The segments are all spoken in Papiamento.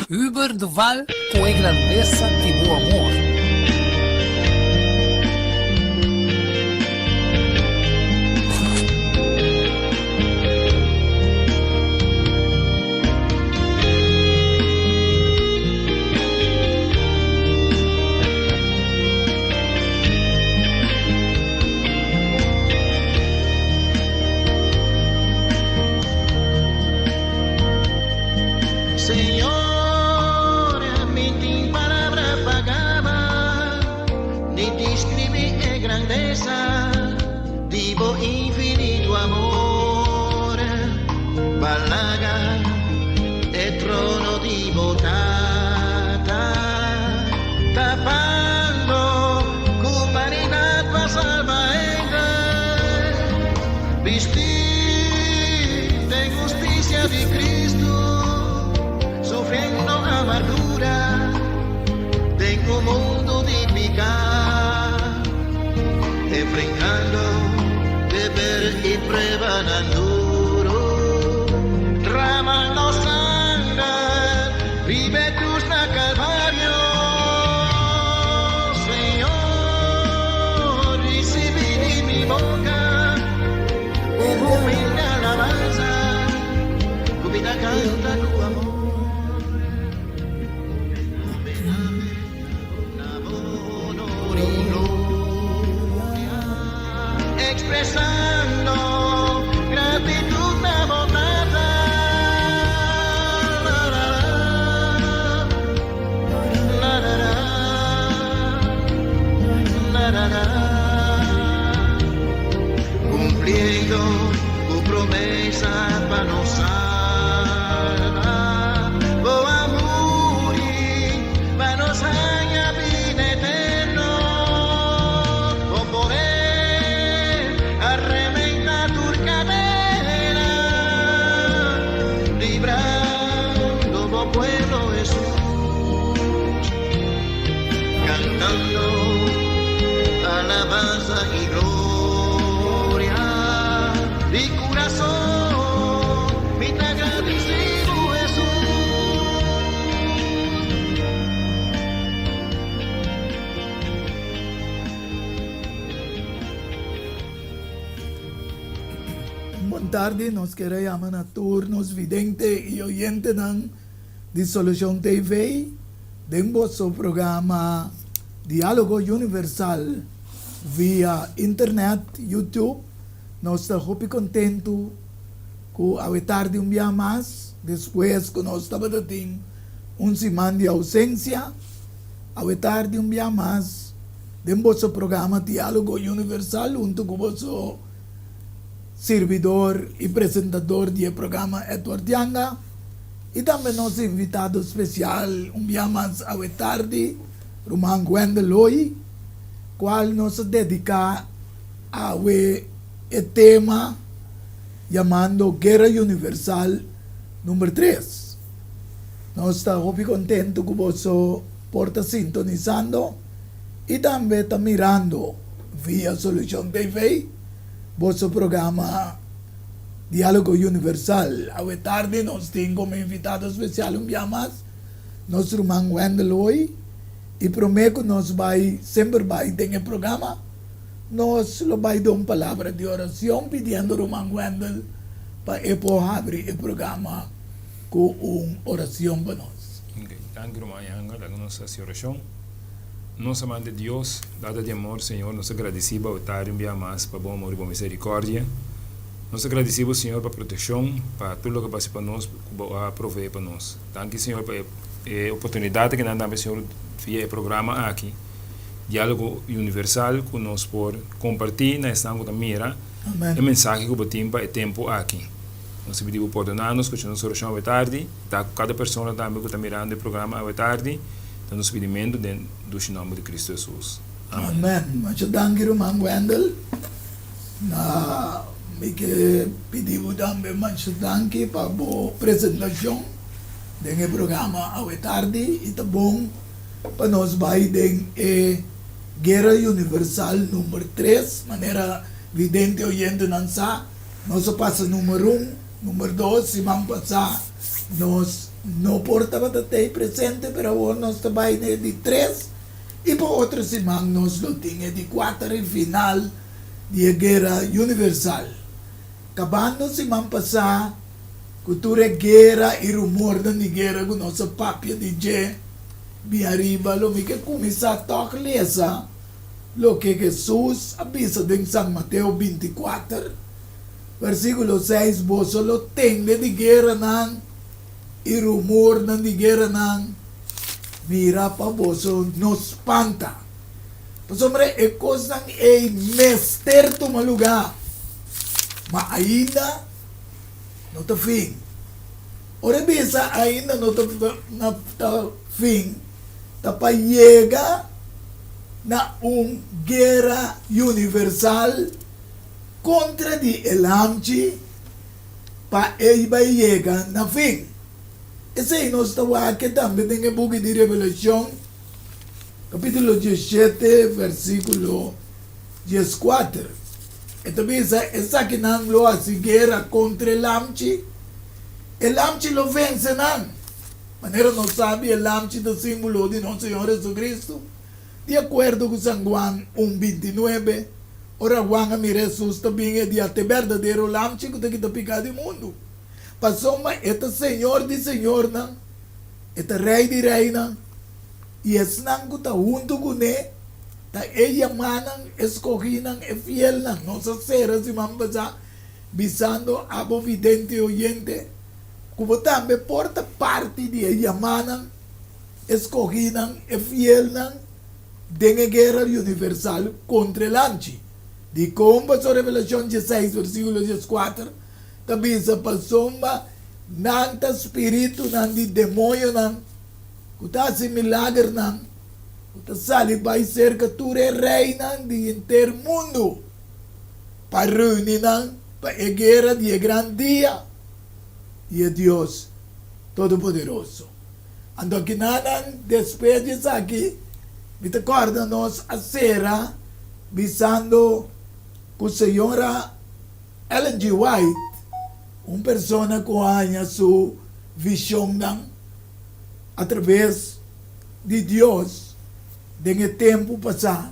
Hubert Duval cu e grandeza di bo amor. Señor, mi n' tin palabra pa gaba, ni describi e grandeza di bo infinito amor. B'a laga e trono di bo Tata, tapando cu humanidad pa salba hende. Bisti den husticia di Cristo, sufriendo amargura den un mundo di pica, enfrentando deber y pruebanan duro, dramando sanger riba e cruz na Calvario. Señor, ricibi di mi boca un humilde alabanza, cu mi ta canta cu amor. Homenahe na bo honor y gloria, expresando gratitud na bo Tata. La, la, la, la, la, la, la, la. Cumpliendo tu promesa pa nos salva, bo a muri pa nos haya bida eterno, bo poder a rementa tur cadena, librando bo pueblo Jesús, cantando alabanza y gloria. Di corazón, mi te agradecido Jesús. Bon tardi, nos kier a yama na tur nos vidente y oyentenan di Solucion TV den boso programa Dialogo Universal via internet, YouTube. Nos ta hopi contento cu awe tardi un bia mas, despues cu nos tabata tin un siman di ausencia, awe tardi un bia mas den boso programa Dialogo Universal hunto cu boso sirbidor y presentador di e programa Edward Yanga y tambe nos invitado special un bia mas awe tardi, Ruman Wendel Hoy, cual nos a dedica awe e tema yamando Guera Universal number tres. Nos ta hopi contento cu boso por ta sintonizando y tambe ta mirando via Solucion TV boso programa Dialogo Universal. Awe tardi nos tin como invitado special un bia mas nos ruman Wendel Hoy y prome cu nos bay semper bay den e programa nos lo bay da un palabra di oracion pidiendo ruman Wendel pa e por habri e programa cu un oracion pa nos. Ok, danki ruman Yanga, laga nos haci oracion. Nos amante Dios, Tata di amor, Señor, nos ta gradici bo tardi un bia mas pa bo amor y bo misericordia. Nos ta gradici bo, Señor, pa proteccion, pa tur loke bo haci pa nos, cu bo a provee pa nos. Danki, Señor, pa e oportunidad aki nan tambe, Señor, via e programa aki, Dialogo Universal, cu nos por comparti na esnan cu ta mira e mensahe cu bo tin pa e tempo aki. Nos ta pidi bo pordona nos, scucha nos oracion awe tardi, ta cu cada persona tambe cu ta mirando e programa awe tardi. Ta nos pidimentu den dushi nomber di Cristo Jesus. Amen. Amen. Masha danki ruman Wendel. Na mi ke pidi bo tambe masha danki pa bo presentashon den e programa awe tardi i ta bon pa nos bai den e Guera Universal number tres manera vidente oyentenan sa nos a pasa number un, number dos siman pasa. Nos no por tabata t'ei presente, pero awor nos ta bai na e di tres i pa otro siman nos lo tin e di kuater i final di e guera universal. Kabando siman pasá ku tur e guera i rumornan di guera ku nos a papia di dje bin ariba, lo mi ke kuminsá tòg lesa loke Hesus a bisa den San Mateo 24. Versíkulo 6, Boso lo tende di gueranan i rumornan di gueranan, mira pa boso no spanta, pasobra e kosnan ei mester tuma lugá, ma ainda no ta fin. Ora e bisa ainda no ta fin, ta pa yega na un guera universal. Kontra di e lamchi pa ei bai yega na fin. Esei nos ta wak tambe den e buki di Revelashon, kapítulo 17, versíkulo 14. E ta bisa, Esakinan lo hasi guera kontra e lamchi, e lamchi lo vense nan. Manera nos sabi, e lamchi ta símbolo di nos Señor Jesucristo. Di akuerdo ku San Juan un 29, ora Juan a mira Hesus ta bin e di a t'e berdadero Lamchi ku ta kita piká di mundu. Pasobra e ta Señor di señornan, e ta Rei di reinan, i esnan ku ta huntu kuné ta e yamánan, e skohínan, e fielnan. Nos a sera siman pasá bisando abo vidente i oyente ku bo tambe por ta parti di e yamánan, E skohínan, e fielnan, den e guera universal kontra e lamchi. Dikon? Pasobra Revelashon 16 versíkulo 14 ta bisa, Pasobra nan ta spiritunan di demoñonan ku ta hasi milagernan, ku ta sali bai serka tur e reinan di henter mundu pa reuni nan pa e guera di e gran dia di e Dios Todopoderoso. Anto kinanan despues di esaki mi ta kòrda nos a sera bisando ku señora Ellen G. White, un persona ku a haña su vishonnan atraves di Dios den e tempu pasá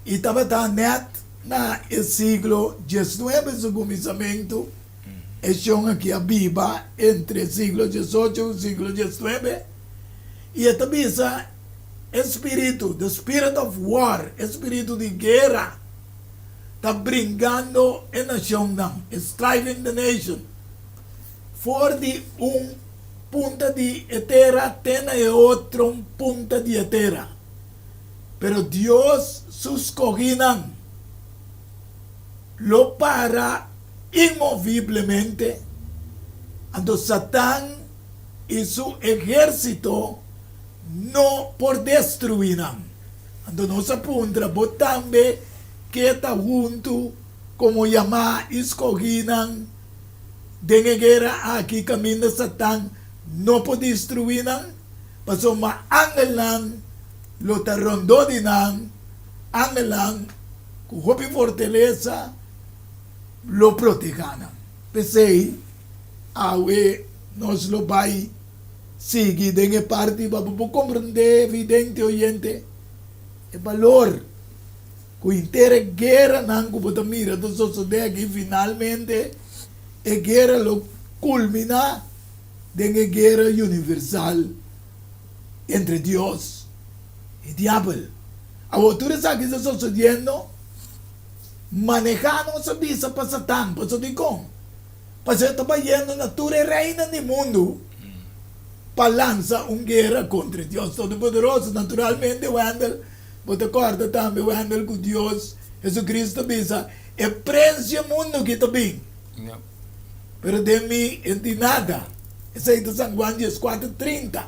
i tabata nèt na e siglo diesnuebe su kuminsamentu. E shon aki a biba entre siglo diesocho ku siglo diesnuebe i e ta bisa e spiritu, the spirit of war, e spiritu di guera ta bringando e nashonnan, is striving the nation, for di un punta di e tera te na e otro punta di e tera. Pero Dios su skohinan lo para inmoviblemente, anto Satan i su ehérsito no por destruí nan. Anto nos a puntra, Bo tambe ke ta huntu komo yamá i skohí nan den e guera aki kaminda Satan no por destruí nan? Pasobra angelnan lo ta rondó di nan, angelnan ku hopi fortalesa lo protegá nan. P'esei, awe nos lo bai sigui den e parti pa bo por komprendé, vidente oyente, e balor ku henter e gueranan ku bo ta mira ta sosodé aki. Finalmente, e guera lo kulminá den e guera universal entre Dios i Diabel. Awor tur esaki ta sosodiendo. Manehá nos a bisa pa Satan, pasobra dikon? Pasobra e ta bayendo na tur e reinan di mundu pa lansa un guera kontra e Dios Todopoderoso. Naturalmente, Wendell, bo ta kòrda tambe, Wendell, ku Dios, Jesucristo, a bisa, E prens di e mundu aki ta bin, pero den mi e no tin nada. Esei ta San Juan 14, 30.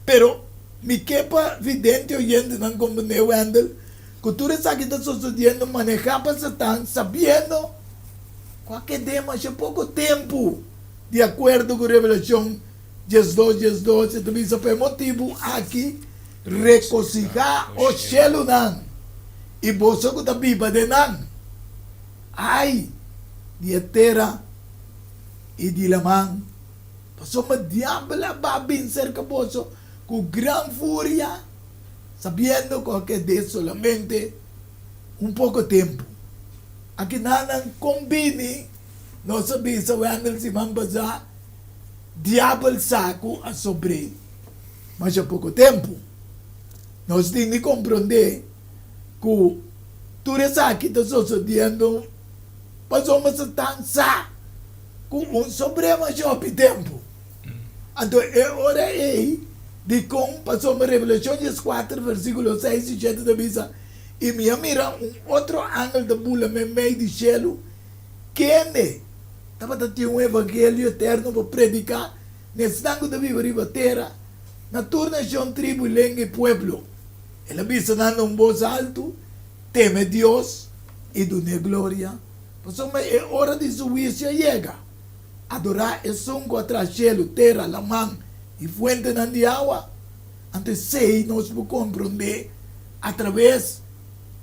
Pero mi ke pa vidente oyentenan komprendé, Wendell, Ku tur esaki ta sosodiendo manehá pa Satan sabiendo ku a ked'é masha poko tempu. Di akuerdo ku Revelashon 12, 12, e ta bisa, Pa e motibu aki rekosihá, o shelunan, i boso ku ta biba den nan. Ai di e tera i di laman! Pasobra diabel a ba bin serka boso ku gran furia, sabiendo ku a ked'é solamente un poko tempu. Akinanan kon bini nos a bisa Wendel siman pasá, diabel sa ku a sobr'é masha poko tempu. Nos tin di komprondé ku tur esaki ta sosodiendo pasobra Satan sa ku un sobr'é masha hopi tempu. Anto e ora ei, dikon? Pasobra Revelashon dieskuater versíkulo seis i shete ta bisa, I mi a mira un otro angel ta bula meimei di shelu, kende tabata tin un evangelio eterno pa prediká na esnan ku ta biba riba tera, na tur nashon, tribu i lenga i pueblo. El a bisa nan na un bos altu, Teme Dios i dun'é gloria, pasobra e ora di su huisio a yega. Adorá esun ku a traha shelu, tera, laman i fuentenan di awa. Anto esei nos por komprondé atraves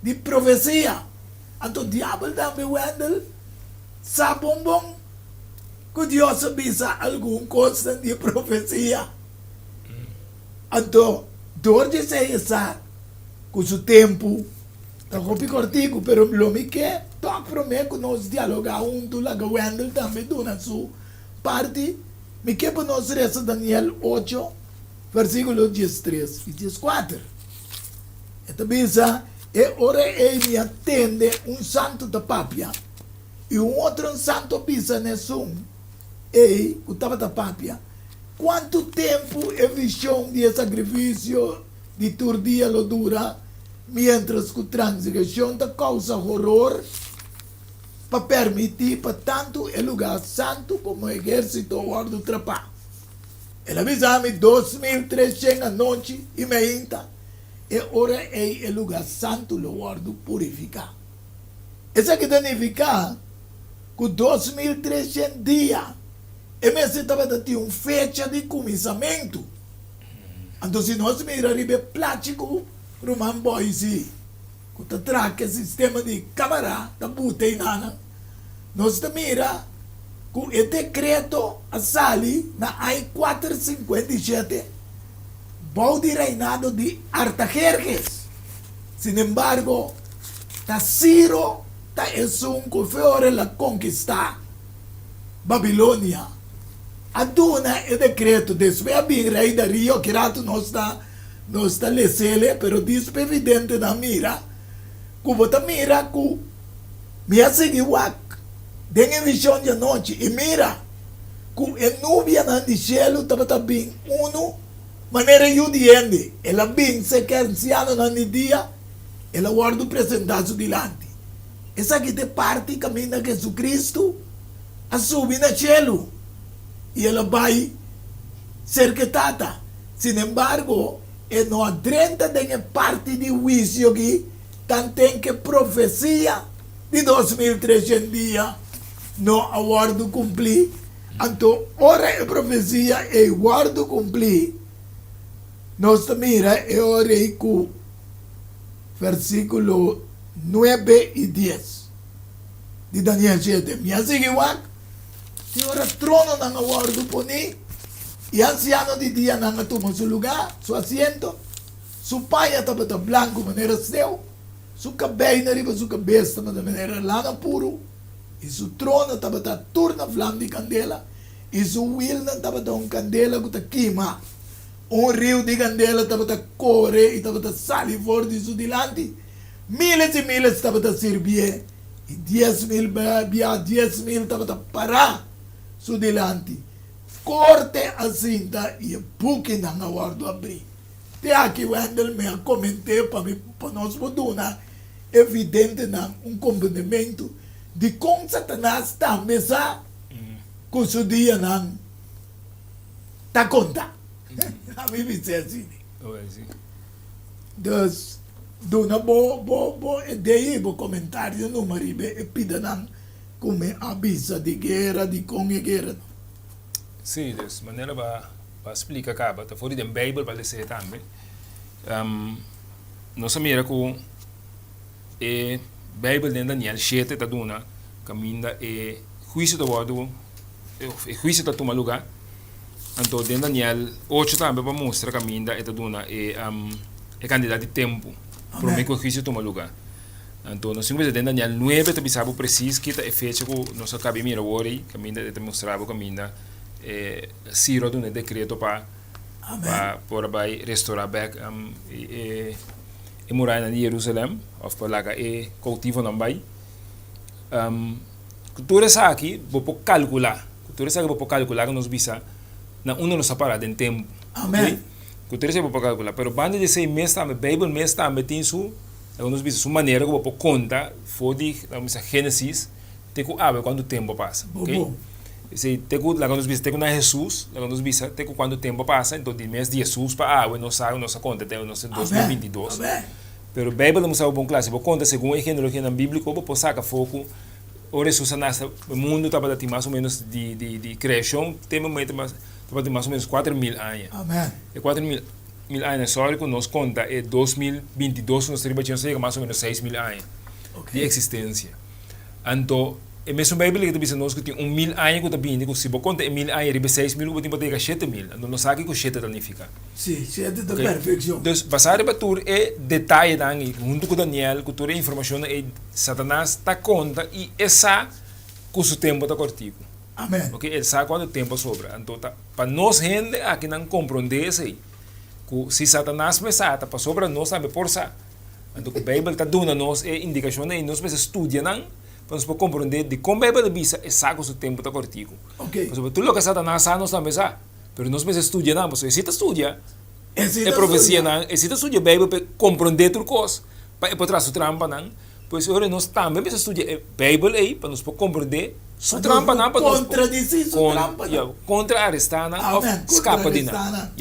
di profesia. Anto Diabel tambe, Wendell, sa bon bon ku Dios a bisa algun kosnan di profesia. Anto dor di esei e sa ku su tempu ta hopi kòrtiku, pero lo mi ke tòg promé ku nos dialogá huntu laga Wendell tambe duna su parti. Mi ke pa nos resa Daniel ocho, versíkulo diestres i dieskuater. E ta bisa, E ora ei mi a tende un santu ta papia, i un otro santu a bisa na esun ei ku tabata papia, Kuantu tempu e vishon di e sakrifisio di tur dia lo dura, miéntras ku transgreshon ta kousa horor pa permití pa tantu e lugá santu komo e ehérsito wòrdu trapá? El a bisa mi, 2300 anochi i meinta, e ora ei e lugá santu lo wòrdu purifiká. Esaki ta nifiká ku 2300 dia e mester tabata tin un fecha di kuminsamentu. Anto si nos mira riba e plachi ku Ruman Boise ku ta traha ku e sistema di kamara ta buta einanan, nos ta mira ku e dekreto a sali na aña 457 bou di reinado di Artaherhes. Sinembargo, ta Siro ta esun ku fe ora el a konkistá Babilonia a duna e dekreto. Despues a bin rei Dario, ki ratu nos ta nos ta lesele, pero dis pa evidentenan mira ku bo ta mira ku mi a sigui wak den e vishon di anochi i mira ku e nubianan di shelu tabata bin unu manera yu di hende. El a bin serka e ansianonan di dia, el a wòrdu presentá su dilanti. Esaki ta e parti kaminda Jesucristo a subi na shelu i el a bai serka e Tata. Sinembargo, e no a drenta den e parti di huisio aki tanten ku e profesia di 2300 dia no a wòrdu kumplí. Anto ora e profesia ei wòrdu kumplí, nos ta mira e ora ei ku versíkulo nuebe i dies di Daniel shete. Mi a sigui wak te ora trononan a wòrdu poní i ansiano di dianan a tuma su lugá, su asiento. Su paña tabata blanku manera sneu, su kabeinan riba su kabes tabata manera lana puru, i su trono tabata tur na vlam di kandela, i su wilnan tabata un kandela ku ta kima. Un riu di kandela tabata kore i tabata sali for di su dilanti. Miles i miles tabata sirbié, i 10,000 bia 10,000 tabata pará su dilanti. Korte a sinta i e bukinan a wòrdu abrí. Te aki Wendell mi a koment'é pa mi pa nos por duna e videntenan un komprendementu di kon Satanas tambe sa ku su dianan ta konta. A mi bis'é asina. Dus duna bo bo bo idea i bo komentario numa riba e pidanan ku mi a bisa di guera, di kon e guera. Sí, dus manera bo a splika kaba ta for di den Beibel pa les'é tambe. Nos a mira ku e Beibel den Daniel shete ta duna kaminda e huisio ta wòrdu, e huisio ta tuma lugá. Anto den Daniel ocho tambe pa mustra kaminda e ta duna e e kantidat di tempu promé ku e huisio tuma lugá. Anto nos tin ku bisa den Daniel nuebe ta bisa bo presis ki ta e fecha ku nos a kabi mira awor ei kaminda e ta mustra bo kaminda e Siro a duna e dekreto pa pa por a bai restorá bèk e e murayanan di Yerusalèm òf pa laga e koutivonan bai. Ku tur esaki bo por kalkulá, ku tur esaki bo por kalkulá ku nos bisa na unda nos ta pará den tempu. Amèn. Ku tur esaki bo por kalkulá. Pero banda di esei mes tambe, Beibel mes tambe tin su, laga nos bisa, su manera ku bo por konta for di, laga nos bisa, Génesis te ku awe kuantu tempu a pasa. Bo bon. Esei te ku, laga nos bisa, te ku na Hesus, laga nos bisa, te ku kuantu tempu a pasa, enton di mes di Hesus pa awe nos sa, nos a konta te nos ta 2022. Amèn. Pero Beibel ta mustra bo bon kla, si bo konta segun e genealogianan bíbliko, bo por saka afó ku ora Hesus a nase, e mundu tabata tin mas o ménos di di di kreashon te momento mas tabata tin mas o ménos 4000 aña. Amèn. E 4000 mil añanan, sòri ku nos konta e 2022 ku nos ta riba dje, nos ta yega mas o ménos 6000 aña di eksistensia. Anto, e mesun Beibel aki ta bisa nos ku tin un mil aña ku ta bini, ku si bo konta e mil aña riba e 6000 ku bo tin bo ta yega 7000. Anto nos sa kiko shete ta nifiká. Sí, shete ta perfekshon. Dus, basá riba tur e detayenan ei, huntu ku Daniel, ku tur e informashonnan ei, Satanas ta konta i e sa ku su tempu ta kòrtiku. Amen. Oke, el sa kuantu tempu a sobra. Anto, ta pa nos hende akinan komprondé esei, ku si Satanas mes sa, ta pasobra nos tambe por sa. Anto ku Beibel ta duna nos e indikashonnan ei, nos mester studia nan pa nos por komprondé dikon Beibel ta bisa e sa ku su tempu ta kòrtiku. Pasobra tur loke Satanas sa, nos tambe sa. Pero nos mester studia nan, pasobra e si ta studia e profesianan, e si ta studia Beibel pa e komprondé tur kos, pa e por traha su trampanan, pues e ora nos tambe mester studia e Beibel ei pa nos por komprondé su trampanan, pa nos por kontra-arestá nan òf skapa di nan.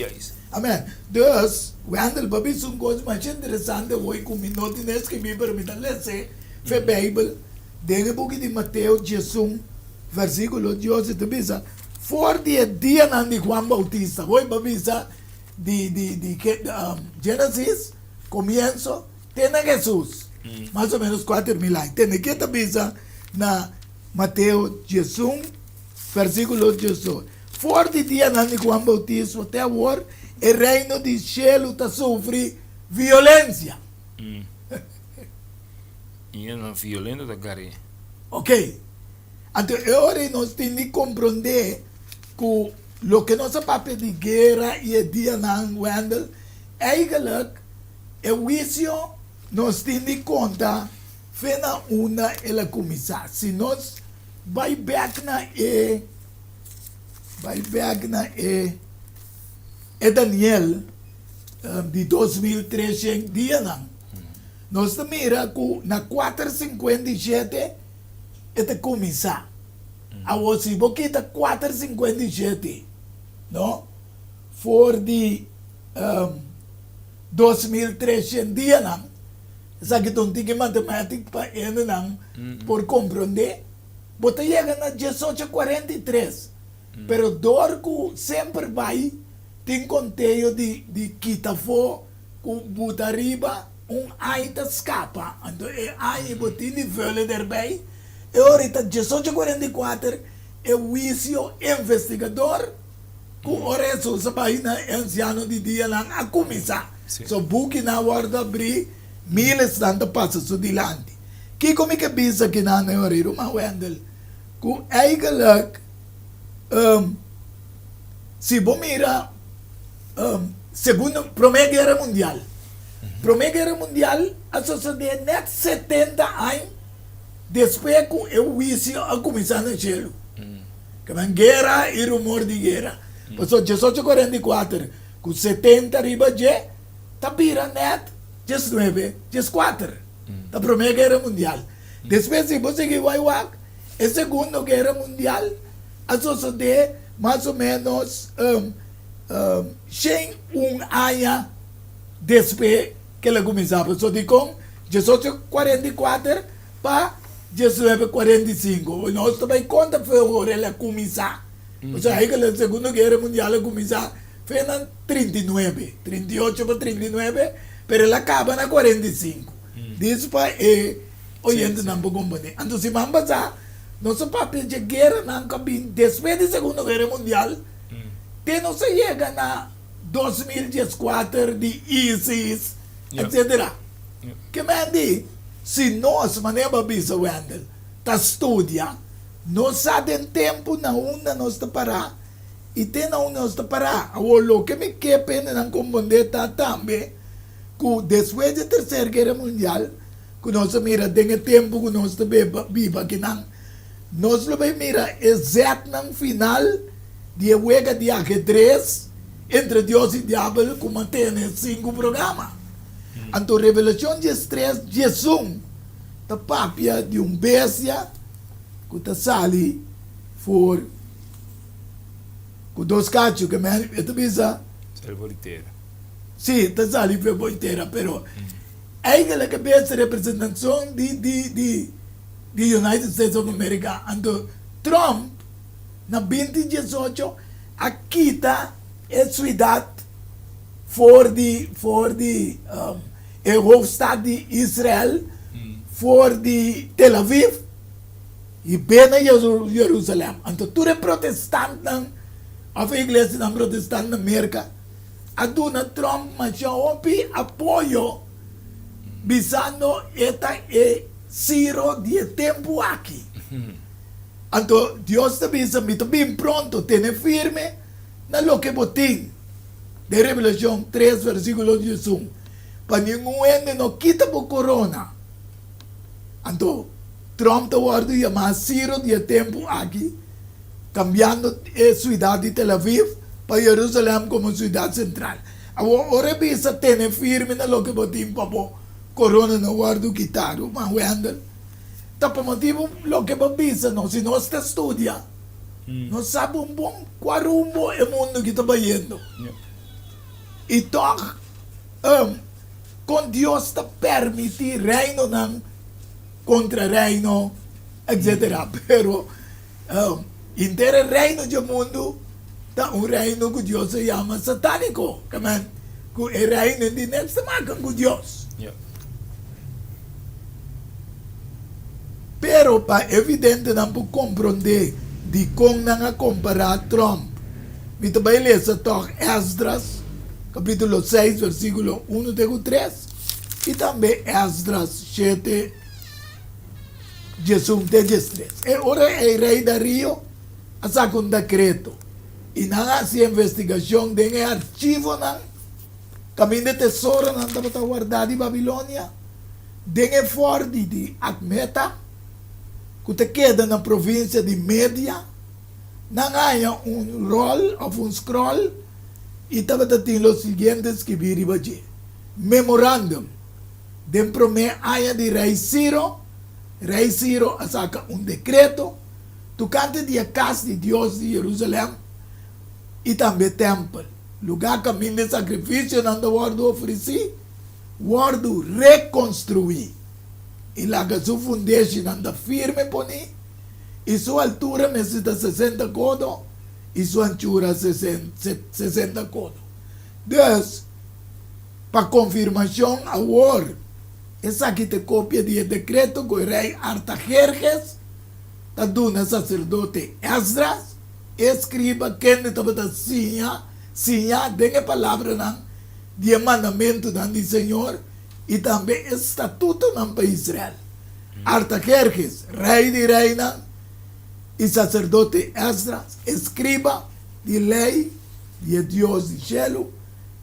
Amen. Dus, Wendell, bo a bisa un kos masha interesante hoy ku mi no tin eskibí, pero mi ta les'é fe Beibel den e buki di Mateo diesun, versíkulo dios, i ta bisa, For di e dianan di Juan Bautista, hoy bo a bisa di di di Genesis, komienso, te na Hesus, mas o ménos 4000 aña. Tende ke ta bisa na Mateo diesun, versíkulo diesdos. For di dianan di Juan Bautismo te awor, e Reino di shelu ta sufri violensia. I esnan violento ta gar'é. Ok. Anto e ora ei nos tin di komprondé ku loke nos a papia di guera i e dianan, Wendell, eigenlijk e huisio nos tin di konta fe na unda el a kuminsá. Si nos bai bèk na e. Bai bek na e e Daniel di 2300 dianan. Nos ta mira ku na 457 e ta kuminsá. Awor si bo kita 457, no, for di 2300 dianan, esaki ta un tiki matematik pa hendenan por komprondé. Bo ta yega na diesocho 43, pero dor ku semper bai tin konteo di di kita afó ku buta riba, un aña ta skapa, anto e aña bo tin di veulen erbij, e ora ta diesocho 44 e huisio investigador ku ora Hesus a bai na e ansiano di dianan a kuminsá. So bukinan a wòrdu abrí, mílesnan ta pasa su dilanti. Kiko mi ke bisa kinan e ora ei, ruman Wendell? Ku eigenlijk si bo mira Segundo, Promé Guera Mundial. Promé Guera Mundial a sosodé nèt 70 aña despues ku e huisio a kuminsá na shelu. Kimen guera i rumor di guera. Pasobra 1844 ku 70 riba dje ta bira nèt 19, 14. Ta Promé Guera Mundial. Despues si bo sigui wai wak, e Segundo Guera Mundial a sosodé mas o ménos 101 aña despues ku el a kuminsá. Pasobra dikon? 1844 pa 1945. Nos ta bai konta fe ora el a kuminsá. Pasobra eigenlijk e Segundo Guera Mundial a kuminsá fe na 39, 38 pa 39, pero el a kaba na 45. Dis pa e oyentenan por komprendé. Anto siman pasá nos a papia dje gueranan ku a bin despues di Segundo Guera Mundial. Te nos a yega na 2014 di ISIS, etcetera. Ke men di, si nos, manera bo a bisa Wendel, ta studia, nos sa den tempu na unda nos ta pará i te na unda nos ta pará. Awor, loke mi ke pa hendenan komprondé ta tambe ku despues di e Terser Guera Mundial, ku nos a mira den e tempu ku nos ta biba akinan, nos lo bai mira e zètnan final di e wega di ahedres entre Dios i Diabel ku mantene sinku programa. Anto Revelashon diestres diesun ta papia di un bestia ku ta sali for ku dos kachu, ke men e ta bisa. Sali for di tera. Si, ta sali for di tera, pero Eigenlijk e bes representacion di di di di United States of America. Anto Trump na binti diesocho a kita e ciudad for di for di e hoofdstad di Israel for di Tel Aviv y be na Jerusalem. Anto tur e protestantnan of e iglesianan protestant na Merca a duna Trump masha hopi apoyo bisando e ta e Ciro di e tempu aki. Anto Dios ta bisa, Mi ta bin pronto, tene firme na loke bo tin. Den Revelashon tres versikulo diesun, Pa ningun hende no kita bo korona. Anto Trump ta wòrdu yamá Ciro di e tempu aki, kambiando e siudat di Tel Aviv pa Jerusalèm komo siudat sentral. Awor, ora e bisa tene firme na loke bo tin pa bo korona no wòrdu kitá, ruman Wendell, ta pa motibu loke bo bisa no. Si nos ta studia, nos sa bon bon kua rumbo e mundu aki ta bayendo. I tòg, Kon Dios ta permití reinonan kontra reino, etsetera. Pero henter e reino dje mundu ta un reino ku Dios a yama satániko, amen, ku e reino di niks ta makan ku Dios. Pero pa e videntenan por komprondé dikon nan a kompará Trump, mi ta bai lesa tòg Esdras kapítulo seis versíkulo unu te ku tres i tambe Esdras shete diesun te diestres. E ora ei rei Darío a saka un dekreto i nan a hasi investigashon den e archivonan kaminda e tesoronan tabata wardá di Babilonia. Den e fòrti di Akmeta, ku ta keda na provinsia di Media, nan haña un ròl òf un skròl i tabata tin lo siguiente skibí riba dje, Memorandum, Den promé aña di Rei Siro, Rei Siro a saka un dekreto tokante di e kas di Dios di Jerusalèm i tambe tèmpel, lugá kaminda e sakrifisionan ta wòrdu ofresí. wòrdu rekonstruí i laga su fundeshinan ta firme poní, i su altura mester ta sesenta kodo i su anchura sesenta kodo. Dus, pa konfirmashon awor, esaki ta e kopia di e dekreto ku e rei Artaherhes ta duna saserdote Esdras, e eskriba kende tabata siña siña den e palabranan di e mandamentunan di Señor i tambe e statutonan pa Israel. Artaherhes, rei di reinan, i saserdote Esdras, eskriba di lei di e Dios di shelu,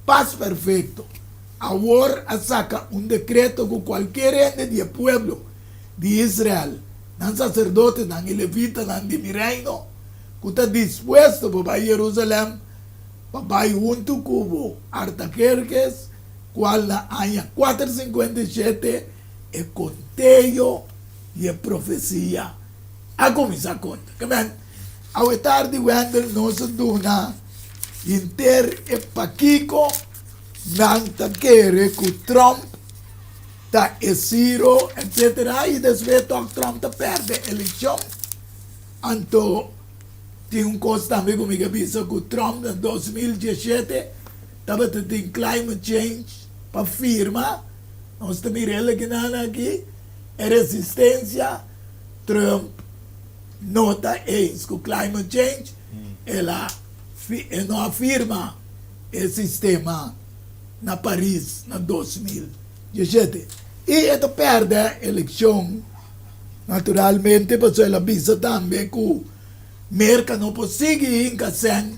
pas perfekto, awor a saka un dekreto ku kualker hende di e pueblo di Israel, nan saserdotenan i levitanan di mi reino, ku ta dispuesto pa bai Jerusalèm, pa bai huntu ku bo, Artaherhes, kual na aña kuater sinkuenta i shete e konteo di e profesia a kuminsá konta. Ke men, awe tardi Wendel nos a duna henter e pakiko nan ta kere ku Trump ta e Ciro etsetera i despues tòg Trump ta pèrdè elekshon. Anto Tin un kos tambe ku mi ke bisa ku Trump na 2017 tabata tin climate change pa firma, nos ta mira el akinan aki, e resistencia Trump no ta eens ku climate change, el a E no a firma e sistema na Paris na 2017 i e ta pèrdè elekshon naturalmente pasobra el a bisa tambe ku Merka no por sigui hinka sèn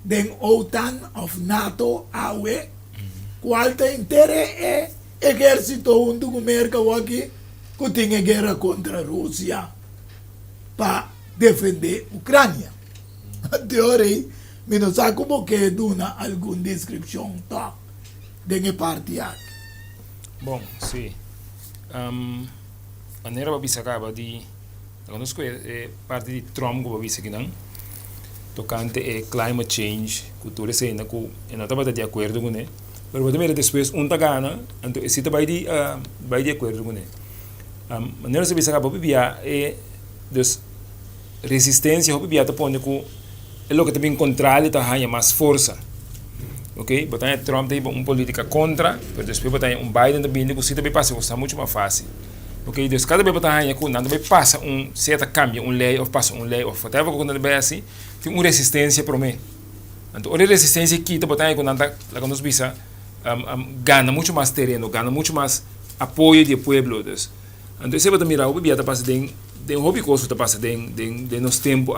den OTAN òf NATO awe kual ta henter e ehérsito huntu ku Merka awor-aki ku tin e guera kontra Rusia pa defendé Ukrania. Te ora ei mi no sa ku bo ke duna algun deskripshon tòg den e parti aki. Bon, si. Manera bo a bisa kaba di laga nos kohe e parti di Trump ku bo a bisa akinan tokante e climate change ku tur esei ku e no tabata di akuerdo kuné pero bo ta mira despues un ta gana anto e si ta bai di bai di akuerdo kuné. Manera nos a bisa kaba hopi bia e dus resistencia hopi bia ta pone ku e loke ta bin kontrali ta haña mas forsa. Ok, bo ta haña Trump ta hiba un politica kontra, pero despues bo ta haña un Biden ta bini ku si ta bin pasa kos ta muchu mas fácil. Ok, dus kada bes bo ta haña ku nan ta bin pasa un, sea ta kambia un lei òf pasa un lei òf whatever ku nan ta bin hasi, tin un resistencia promé. Anto ora e resistencia kita bo ta haña ku nan ta, laga nos bisa, gana muchu mas tereno, gana muchu mas apoyo di e pueblo. Dus, anto esei bo ta mira hopi bia ta pasa den. Den hopi kos ku ta pasa den den den nos tempu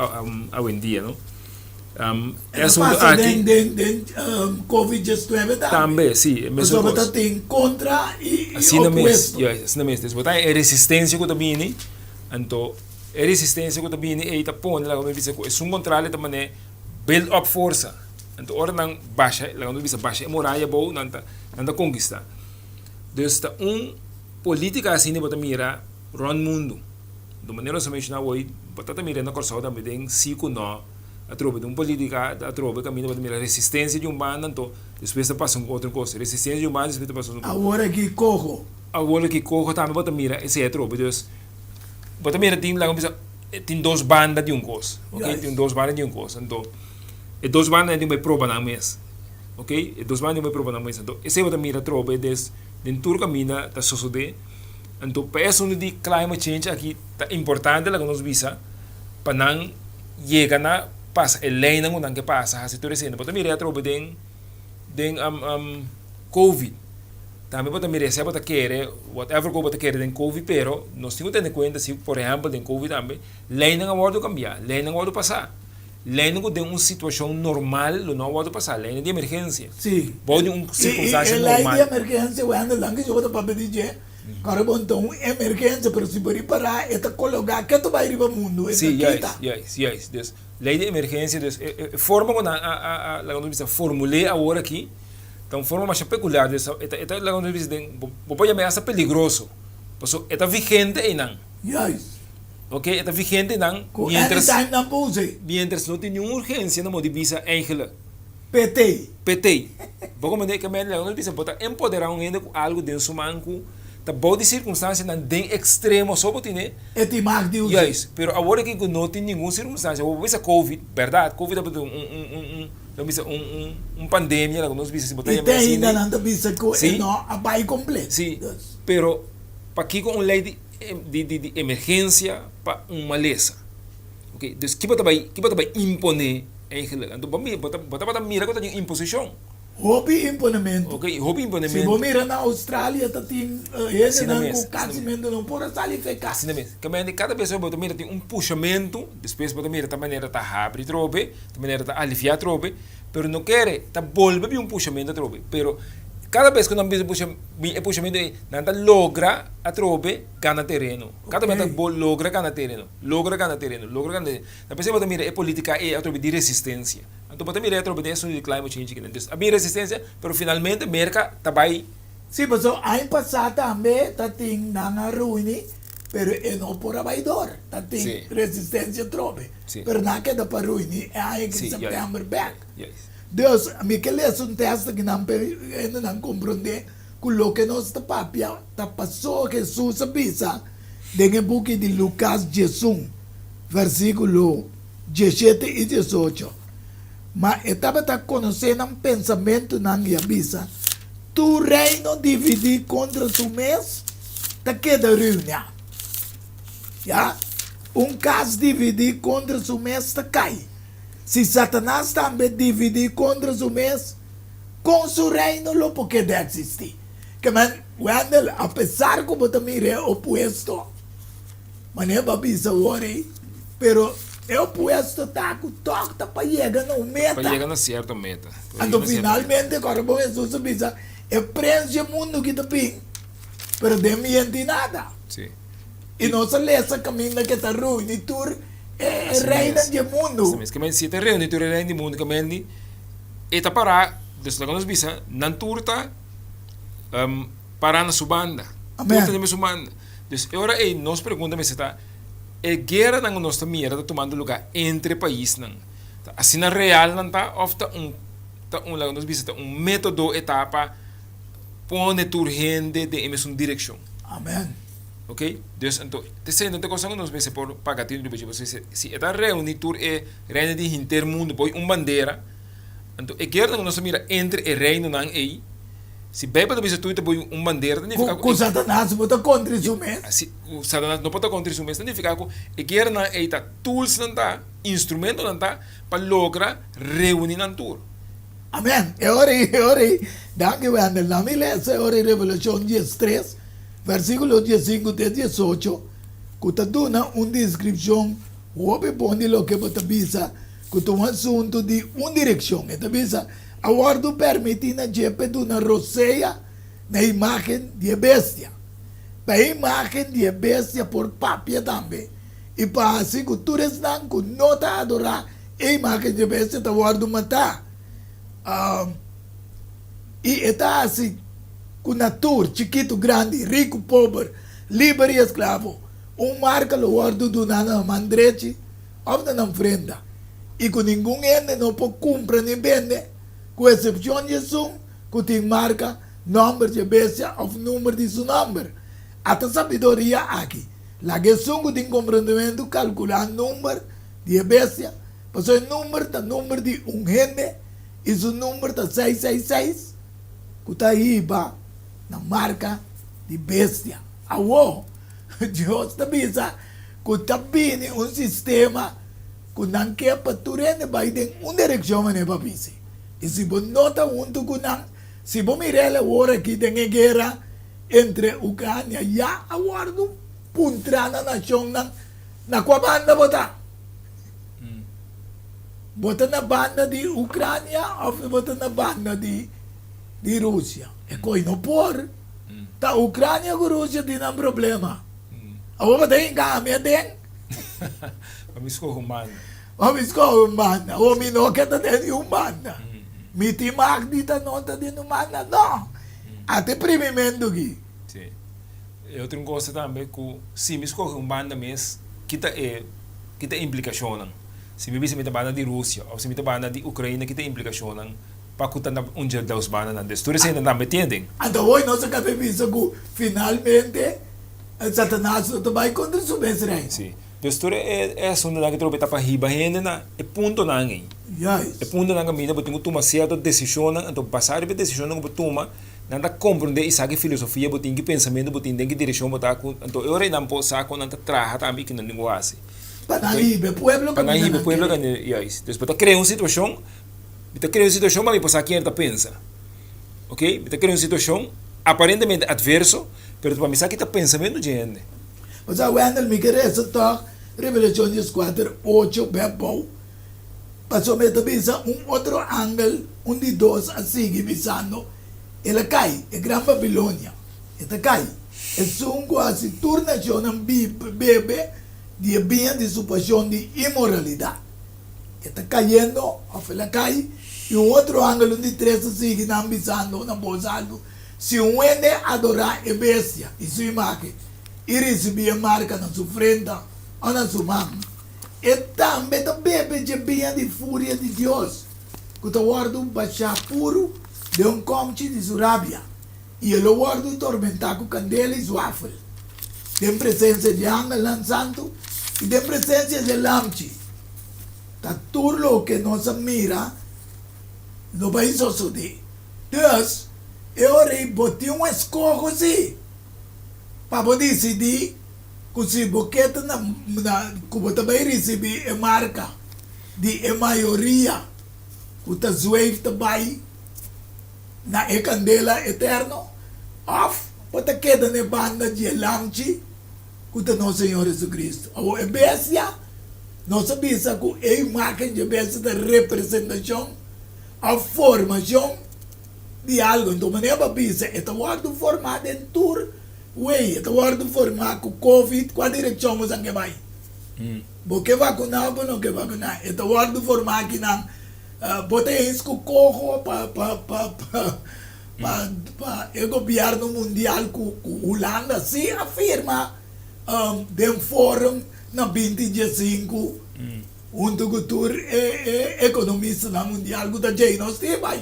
awendia no. E ta pasa den den den covid 19 tambe. Tambe si e mesun kos. Pasobra ta tin kontra i opuesto. Asina mes, asina mes. Bo ta e resistensia ku ta bini, anto e resistensia ku ta bini ei ta pone laga nos bisa ku esun kontrali ta manera build up forsa. Anto ora nan basha laga nos bisa basha e muraya abou nan ta nan ta konkista. Dus ta un politika asina bo ta mira. Rònt mundu. Di manera nos a menshoná awor, bo ta ta mira na Kòrsou tambe den si ku nò atrobe den un polítika atrobe kaminda bo ta mira resistensia di un banda anto despues ta pasa un otro kos, resistensia di un banda despues ta pasa otro kos. Awor aki koho. Awor aki koho tambe bo ta mira esei atrobe. Dus bo ta mira tin laga bisa tin dos banda di un kos, oke, tin dos banda di un kos. Anto e dos bandanan tin ku bai proba nan mes, oke, e dos banda tin ku bai proba nan mes. Anto esei bo ta mira atrobe des den tur kaminda ta sosodé. Anto pa e asuntu di climate change aki ta importante laga nos bisa pa nan yega na pasa e leynan ku nan ke pasa hasi tur esei. Bo ta mira atrobe den den covid tambe bo ta mira esei bo ta kere whatever ku bo ta kere den covid pero nos tin ku tene kuenta si por ehempel den covid tambe leynan a wòrdu kambia leynan a wòrdu pasa. Leinan ku den un situashon normal lo no a wòrdu pasá, leinan di emergensia. Sí. Bou di un sirkunstansia normal. I e lei di emergensia, Wendel, danki si bo ta papia di dje, kòrda bo ta un emergensia, pero si bo ripará e ta kologá ke ta bai riba mundu, e ta kita. Sí, juist, juist, juist. Dus, lei di emergensia, dus e forma ku nan a, a, a, laga nos bisa, formul'é awor aki, ta un forma masha pekuliar. Dus, e ta, e ta, laga nos bisa, den, bo por yam'é asta peligroso, pasobra e ta vigente einan. Juist. Ok, e ta vigente nan Ku mientras, anytime nan por us'é. Mientras no tin niun urgensia nan por di bisa eigenlijk. PT. PT. Bo komprende ke men laga nos bisa bo ta empoderá un hende ku algu den su man ku ta bou di sirkunstansianan den ekstremo so bo tine. E tin mag di us'é. Juist, pero awor aki ku no tin ningun sirkunstansia bo por bisa covid, bèrdat covid tabata un un un un nan bisa un un un pandemia laga nos bisa si bo ta I yama te asina. ainda nan ta bisa ku e no a bai kompleto. Si, pero pakiko un lei di. di di di emergencia pa un malesa. Ok, dus ki bo ta bai ki bo ta bai impone eigenlijk? Anto bo mi bo ta bo tabata mira ku ta tin un imposishon. Hopi imponementu. Ok, hopi imponementu. Si bo mira na Australia ta tin hendenan ku kasi mente no por a sali fe kas. Asina mes. Ke manera kada bes bo ta mira tin un pushamentu, despues bo ta mira ta manera ta habri atrobe, ta manera ta alivia atrobe, pero no kere ta bolbe bin un pushamentu atrobe. Pero kada bes ku nan bisa pusha bin e pushamentu ei, nan ta logra atrobe gana tereno. Kada bes nan ta logra gana tereno, logra gana tereno, logra gana tereno. Ta p'esei bo ta mira e politica ei atrobe di resistencia. Anto bo ta mira atrobe den asuntu di climate change kinan. Dus a bin resistencia, pero finalmente Merca ta bai. Sí, pasobra aña pasá tambe ta tin nan a reuni, pero e no por a bai dor. Ta tin resistencia atrobe. Pero nan a keda pa reuni e aña aki september bek. Dus mi ke lesa un teksto kinan pa e hendenan komprondé ku loke nos ta papia ta pasó Hesus a bisa den e buki di Lukas 11, versíkulo 17 i 18. Ma e tabata konosé nan pensamentunan i a bisa, Tur reino dividí kontra su mes ta keda ruiná. Ya, un kas dividí kontra su mes ta kai. Si Satanas tambe dividí kontra su mes, kon su reino lo por keda eksistí? Ke men, Wendell, apesar ku bo ta mira e opuesto, manera bo a bisa awor ei, pero e opuesto ta ku tòg ta pa yega na un meta. Pa yega na sierto meta. Anto finalmente, kòrda bon Hesus a bisa, e prens dje mundu ki ta bin, pero den mi en tin nada. Sí. I nos a lesa kaminda ke ta reuni tur e reinan di e mundu. Así mes. Ke men si e ta reuni tur e reinan di mundu, ke men di e ta pará, dus laga nos bisa, nan tur ta pará na su banda. Amen. Tur ta den su banda. Dus e ora ei nos pregunta mester ta, e gueranan ku nos ta mira ta tumando lugá entre paisnan, ta asina real nan ta òf ta un ta un laga nos bisa ta un método e ta pa pone tur hende den e mesun direkshon? Amen. Ok, dus anto t'esei no ta cosa ku nos mester por paga tinu riba dje, pasobra si e ta reuni tur e reino di henter mundu poi un bandera, anto e gueranan ku nos ta mira entre e reinonan ei, si Beibel ta bisa tur ta poi un bandera ta nifiká ku. Ku Satanas bo ta kontra su mes. Si, ku Satanas no por ta kontra su mes ta nifiká ku e gueranan ei ta toolsnan ta, instrumentonan ta pa logra reuni nan tur. Amen. E ora ei, e ora ei, danki Wendel, na mi lesa e ora ei Revelashon diestres, versíkulo diesinku te diesocho, ku ta duna un deskripshon hopi bon di loke bo ta bisa ku ta un asuntu di un direkshon. E ta bisa, A wòrdu pèrmití na dje p'e duna rosea na e imágen di e bestia, pa e imágen di e bestia por papia tambe, i pa hasi ku tur esnan ku no ta adorá E imágen dje bestia ta wòrdu matá, i e ta hasi ku na tur, chikitu, grandi, riku, pober, liber i esklavo, un marka lo wòrdu duná na nan man drechi òf na nan frenta, i ku ningun hende no por kumpra ni bende, ku esepshon di esun ku tin marka, nòmber dje bestia òf number di su nòmber. Ata sabiduria aki, laga esun ku tin komprendementu kalkulá number di e bestia, pasobra e number ta number di un hende i su number ta seis seis seis ku ta hiba na marka di bestia. Awor, Dios ta bisa ku ta bini un sistema ku nan ke pa tur hende bai den un direkshon manera pa bisi. I si bo no ta huntu ku nan, si bo mira el awor aki den e guera entre Ucrania ya a wòrdu puntra na nashonnan Na kua banda bo ta? Bo ta na banda di Ucrania of bo ta na banda di di Rusia? E koi no por. Ta Ucrania ku Rusia tin nan problema. Awor bo ta hinka ami aden? Pa mi skohe un banda. Pa mi skohe un banda. Awor mi no ke ta den di un banda. Mi tin mag di ta no ta den un banda? No. Ata e primimentu aki. Sí. E otro un cosa tambe cu si mi scoge un banda mes, kita e kita e implicacionnan? Si mi bisa mi ta banda di Rusia of si mi ta banda di Ucraina kita e implicacionnan pa cu ta na un dje dos bandanan? Dus tur eseinan tambe tin aden. Anto hoy nos a caba bisa cu finalmente Satanas no ta bay contra su mes reino. Si. Dus tur e e asuntonan ki trobe ta pa hiba hende na e puntonan ey. Juist. E puntonan caminda bo tin cu tuma cierto decisionnan anto basa riba e decisionnan cu bo tuma Nan ta komprondé i sa ki filosofia bo tin, ki pensamentu bo tin, den ki direkshon bo ta ku. Anto e ora ei nan por sa kon nan ta traha tambe i ki nan tin ku hasi. Pa nan hiba e pueblo Pa nan hiba e pueblo kaminda juist. Dus bo ta krea un situashon, mi ta krea un situashon pa mi por sa ken ta pensa. Oke, mi ta krea un situashon aparentemente atverso, pero pa mi sa ki ta pensamentu dje hende. Bo sa, Wendell, mi ke resa tòg Revelashon dieskuater, ocho, bèp bou. Pasobra e ta bisa un otro angel, un di dos, a sigui bisando, El a kai, e gran Babilonia, e ta kai, esun ku a hasi tur nashonnan bebe di e biña di su pashon di inmoralidat. E ta kayendo, òf el a kai. I un otro angel, un di tres, a sigui nan bisando na bos altu, Si un hende adorá e bestia i su imágen i risibí e marka na su frenta òf na su man, E tambe ta bebe dje biña di furia di Dios, ku ta wòrdu bashá puru den un kòmchi di su rabia, i e lo wòrdu tormentá ku kandela i zwafel, den presensia dje angelnan santu i den presensia dje Lamchi. Ta tur loke nos a mira lo bai sosodé. Dus, e ora ei bo tin un eskoho sí, pa bo disidí. Ku si bo ke ta na ku bo ta bai risibí e marka. di e mayoria ku ta zweef ta bai na e kandela eterno òf bo ta keda na e banda di e Lamchi ku ta nos Señor Jesucristo. Awor e bestia, nos a bisa ku e imágen di e bestia ta representashon òf formashon di algu. Anto manera bo a bisa e ta wòrdu formá den tur wei, e ta wòrdu formá ku covid, kua direkshon bo sa ke bai? Bo ke vakuná òf bo no ke vakuná? E ta wòrdu formá akinan. Bo ta eens ku koho pa pa pa pa pa e gobièrnu mundial ku ku Hulanda si a firma den forum na binti diesinku huntu ku tur e e ekonomistanan mundial ku ta djei nos tin bai.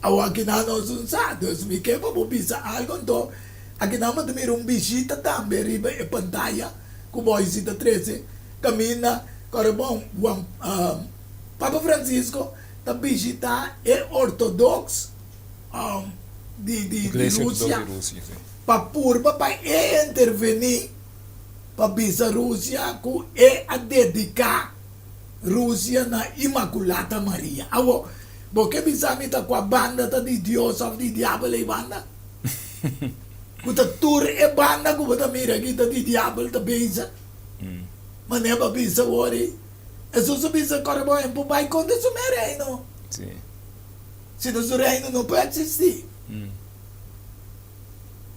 Awor akinan nos un sa. Dus mi ke pa bo bisa algu anto akinan bo ta mira un bishita tambe riba e pantaya. Ku Boise ta trese kaminda kòrda bon Juan Papa Francisco ta bishitá e ortodoks di di Rusia pa purba pa e intervení pa bisa Rusia ku e a dediká Rusia na Imakulata Maria. Awor bo ke bisa mi ta kua banda ta di Dios òf di diabel ei banda? Ku ta tur e banda ku bo ta mira aki ta di diabel ta bezig. Manera bo a bisa awor ei, Hesus a bisa kòrda bo en por bai kontra su mes reino. Sino su reino no por eksistí.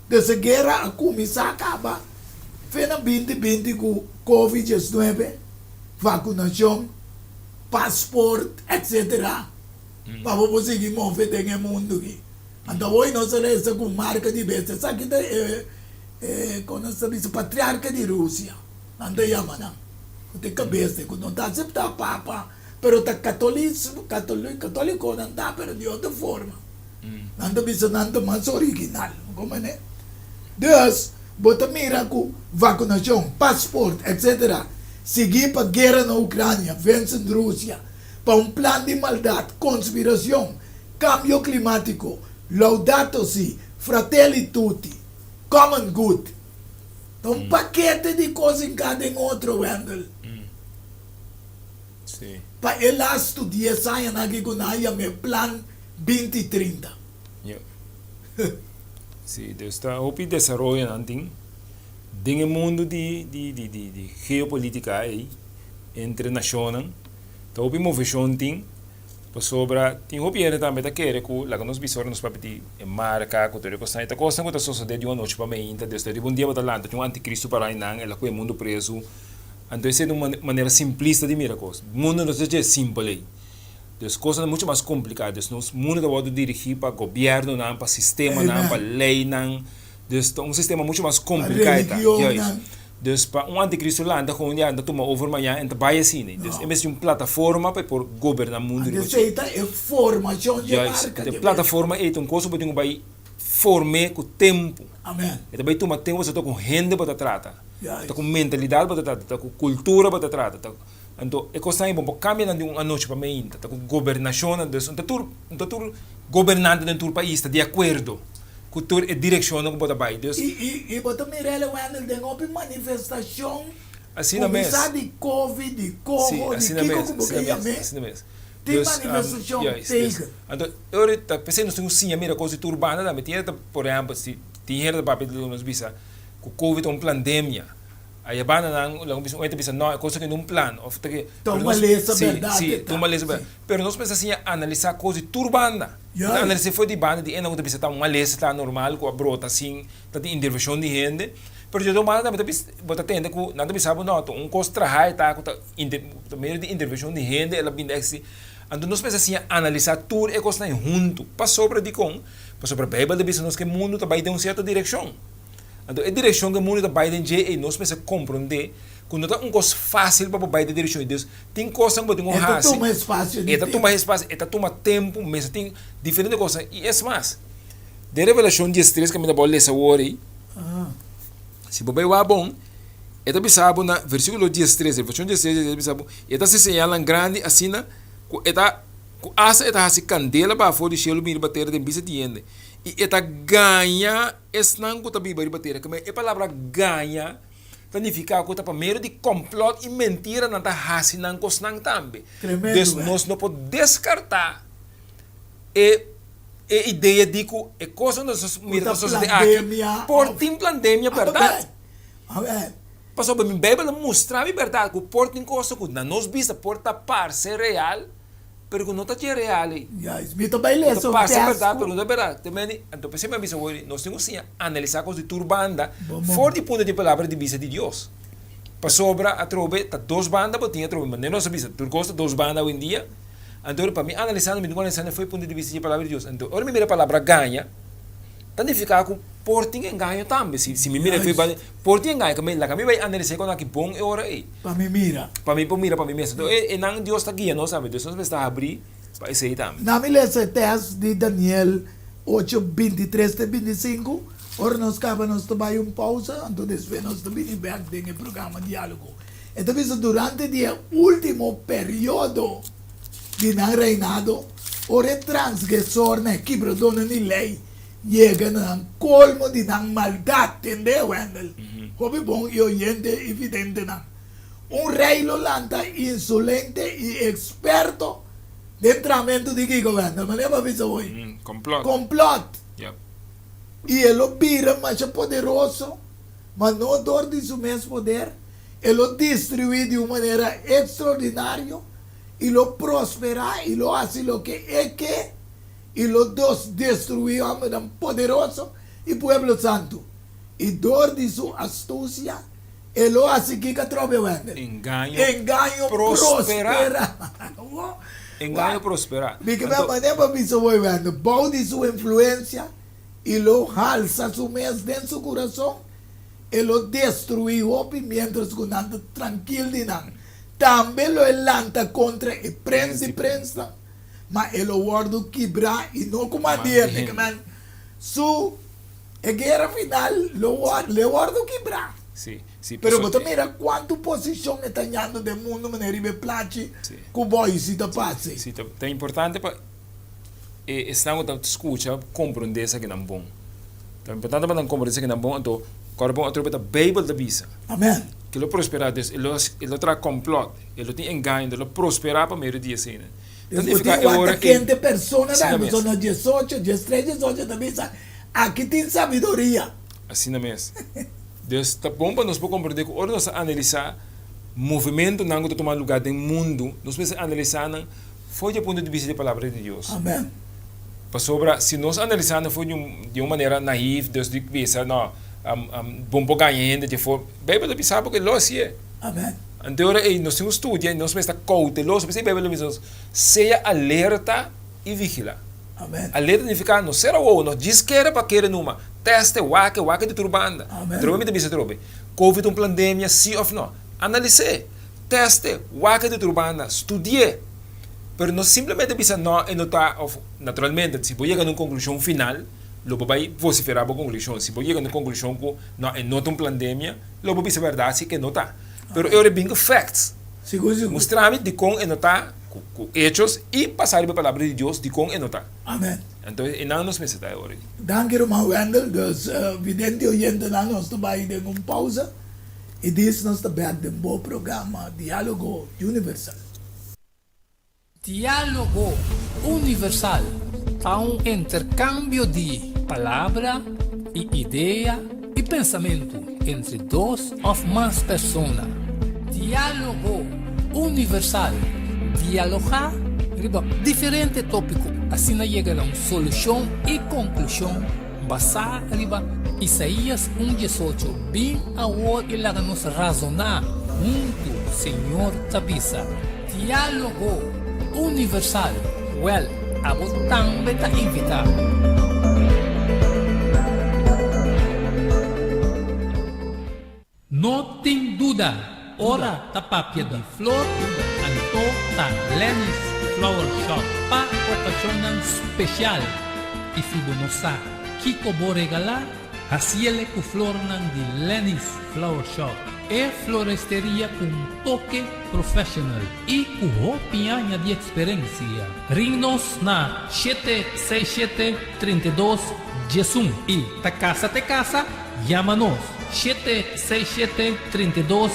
Dus e guera a kuminsá kaba fe na binti binti ku covid diesnuebe, vakunashon, pasport, etsetera, pa bo por sigui move den e mundu aki. Anto awor nos a resa ku marka di bestia. Esaki ta e, e, kon nos ta bisa, patriarka di Rusia. Nan ta yama nan. Ku ta e kabes ku no ta aseptá papa, pero ta katolismo, katoli, katoliko nan ta, pero di otro forma. Nan ta bisa nan ta mas original. Komo ne? Dus, bo ta mira ku vakunashon, pasport, etsetera, sigui pa guera na Ukrania, Vincent Rusia, pa un plan di maldat, konspirashon, Cambio climatico, Laudato Si, Fratelli Tutti, Common Good. Ta un pakete di cos hinca den otro, Wendell. Sí. Pa e lastu dies añanan aki cu nan a yama e Plan binti trinta. Ja. Sí, dus ta hopi desaroyonan tin den e mundo di di di di di geopolitica ei entre nacionnan. Ta hopi movecion tin. Pasobra tin hopi hende tambe ta kere ku laga nos bisa ora nos papia di e marka ku tur e kosnan. E ta kosnan ku ta sosodé di un anochi pa meinta. Desde riba un dia bo ta lanta tin un antikristu pará einan, el a kohe mundu prezu. Anto esei ta un manera simplista di mira kos. Mundu no ta dje simpel ei. Dus kosnan ta muchu mas kompliká. Dus nos mundu ta wòrdu dirigí pa gobièrnunan, pa sistemanan, pa leinan. Dus ta un sistema muchu mas kompliká e ta. Juist. Dus pa un anticristo lanta con un dia ta tuma over mañan en ta bay asina. Dus e mester un plataforma pa e por goberna mundo riba dje. Esey ta e formacion dje marca dje. E plataforma ey ta un cosa bo tin cu bay form'e cu tempo. Amen. E ta bay tuma tempo pasobra ta cu hende bo ta trata. Ta cu mentalidad bo ta trata, ta cu cultura bo ta trata. Ta anto e cosnan ey bo no por cambia nan di un anochi pa mainta. Ta cu gobernacionnan dus no ta tur no ta tur gobernante den tur pais ta di acuerdo. Ku tur e direkshonnan ku bo ta bai. Dus. I bo ta mira el Wendel den hopi manifestashon Asina mes. kuminsá di covid, di koho, di kiko ku bo ke yam'é, Asina mes. tin manifestashon tegen. Anto e ora ta p'esei nos tin ku siña mira kos di tur banda tambe. Tin hende ta, por ehèmpel, si tin hende ta papia di nos bisa ku covid ta un plandemia. Aya banda nan lo bisa un hende ta bisa no e kos aki no un plan of ta ke. Ta un malesa bèrdat e ta. Ta un malesa bèrdat. Pero nos mester siña analisá kos di tur banda. Bo ta analis'é for di banda di esnan ku ta bisa ta un malesa ta normal ku a brota sin ta tin intervenshon di hende. Pero di otro banda tambe ta bisa bo ta tende ku nan ta bisa bo no ta un kos traha e ta ku ta ta medio di intervenshon di hende el a bini eksistí. Anto nos mester siña analisá tur e kosnan huntu. Pasobra dikon? Pasobra Beibel ta bisa nos ku e mundu ta bai den un sierto direkshon. Anto e direkshon ku e mundu ta bai den dje ei nos mester komprondé ku no ta un kos fásil pa bo bai den direkshon di Dios. Tin kosnan ku bo tin ku E ta hasi. tuma espasio di E ta tempu. tuma espasio, e ta tuma tempu, mester tin diferente kosnan. I es mas, den Revelashon diestres kaminda bo a lesa awor ei, si bo bai wak bon, e ta bisa bo na versíkulo diestres, Revelashon diestres e ta bisa bo, E ta hasi señalnan grandi asina ku e ta ku asta e ta hasi kandela baha for di shelu bini riba tera den bista di hende, i e ta gaña. Esnan ku ta biba riba tera. Keme e palabra gaña Ta nifiká ku ta pa medio di kòmplòt i mentira nan ta hasi nan kosnan tambe. Tremendo, Dus eh. nos no por deskartá e e idea di ku e kosnan ku nos Ku mira ta ta sosodé aki plandemia por òf. tin plandemia bèrdat. Amen. Amen. Pasobra mi Beibel a mustra mi bèrdat ku por tin kosnan ku na nos bista por ta parse real, pero ku no ta dje real ei. Juist. Mi ta bai Ku lesa ta un parse tèst bèrdat ku. pero no ta bèrdat. Te mende, anto p'esei mi a bisa wor, nos tin ku siña analisá kos di tur banda Bon bon. for di punto di palabra di bista di Dios. Pasobra atrobe ta dos banda bo tin atrobe, manera nos a bisa tur kos ta dos banda awendia. Anto pa mi analisá mi tin ku analisá for di punto di bista di e palabra di Dios. Anto ora mi mira e palabra gaña, ta nifiká ku por tin engaño tambe. Si si mi mira for di Juist. por tin engaño, laga mi bai analisá kon aki bon e ora ei. Pa mi mira. Pa mi por mira pa mi mes. Anto e nan Dios ta guia nos tambe. Dios nos mester habrí pa esei tambe. Na mi lesa e tèst di Daniel ocho, bintitres te bintisinku. Ora nos kaba nos ta bai un pousa, anto despues nos ta bini bèk den e programa Diálogo. E ta bisa durante di e último periodo di nan reinado, ora e transgresornan, e kibradónan di lei, Yega na nan kolmo di nan maldat. Tende, Wendell? Hopi bon i oyente i videntenan. Un rei lo lanta insolente i eksperto den tramentu di kiko, Wendell? Manera bo a bisa hoy. Komplòt. Komplòt. Yep. I e lo bira masha poderoso, ma no dor di su mes poder. E lo destruí di un manera ekstraordinario i lo prosperá i lo hasi loke e ke. I lo dos destruí hòmbernan poderoso i pueblo santu, i dor di su astusia e lo hasi kiko atrobe, Wendel? Engaño Engaño prosperá. prosperá. Engaño prosperá. Mi ke Anto. manera pa bisa hoy, Wendel, bou di su influensia i lo halsa su mes den su kurason, e lo destruí hopi miéntras ku nan ta trankil di nan. Tambe lo e lanta kontra e prens di prensnan. Ma e lo wòrdu kibrá i no ku man di hende, ke men su e guera final lo wòrdu le wòrdu kibrá. Sí, sí, Pero paso bo ta mira kuantu posishon e ta ñando den mundu manera riba e plachi Sí. ku bòisi ta pasa. Sí, ta ta importante pa e esnan ku ta skucha komprondé esakinan bon. Ta importante pa nan komprondé esakinan bon, anto kòrda bon atrobe ta Beibel ta bisa. Amèn. Ke lo prosperá, dus e lo e lo traha kòmplòt, e lo tin engaño, e lo prosperá pa medio di eseinan. Pues bo tin wak ta kende persona ta pasobra na diesocho, diestres, diesocho ta bisa aki tin sabiduria. Asina mes. Dus ta bon pa nos por komprende ku ora nos ta analisá movimentunan ku ta tuma lugá den mundu, nos mester analisá nan for di e punto di bista di e Palabra di Dios. Amen. Pasobra si nos analisá nan for di un di un manera naïf, dus di bisa no, bon por gaña hende dje for, Beibel ta bisa bo ku e lo hasié. Amen. Anto ora ei nos tin un studia i nos mester ta kouteloso. P'esei Beibel ta bisa nos, Sea alerta i vigilá. Amen. Alerta nifiká no sera wowo, no djis kere pa kere numa. Teste, wak-e, wak-e di tur banda. Amen. Atrobe mi ta bisa atrobe, Covid ta un plandemia, sí òf no? Analis'é, teste, wak-e di tur banda, studi'é. Pero no simplemente bisa no, e no ta òf naturalmente si bo yega na un konklushon final, lo bo bai vosiferá bo konklushon. Si bo yega na un konklushon ku no, e no ta un plandemia, Lo bo bisa bèrdat si ke no ta. Pero e ora e bin ku facts. Sigur, sigur. Mustra mi dikon e no ta, ku hechos i pasá riba e palabra di Dios dikon e no ta. Amen. Anto einan nos mester ta e ora ei. Danki ruman Wendel. Dus vidente oyentenan nos ta bai den un pausa i dis nos ta bèk den bo programa Diálogo Universal. Diálogo Universal ta un interkambio di palabra i idea i pensamentu entre dos òf mas persona. Diálogo Universal, dialogá riba diferente tópiko asina yega na un solushon i konklushon basá riba Isaías un diesocho, Bin awor i laga nos razoná huntu, Señor ta bisa. Diálogo Universal, Wèl, abo tambe ta invitá. No tin duda, ora ta papia di flor, anto ta Lenny's Flower Shop pa okashonnan spesial. I si bo no sa kiko bo regalá, Haciele cu flornan di Lenny's Flower Shop, e floresteria cu un toke professional y cu hopi aña di experencia. Ring nos na shete seis shete 32 diesun y ta casa te casa, yama nos. 767 32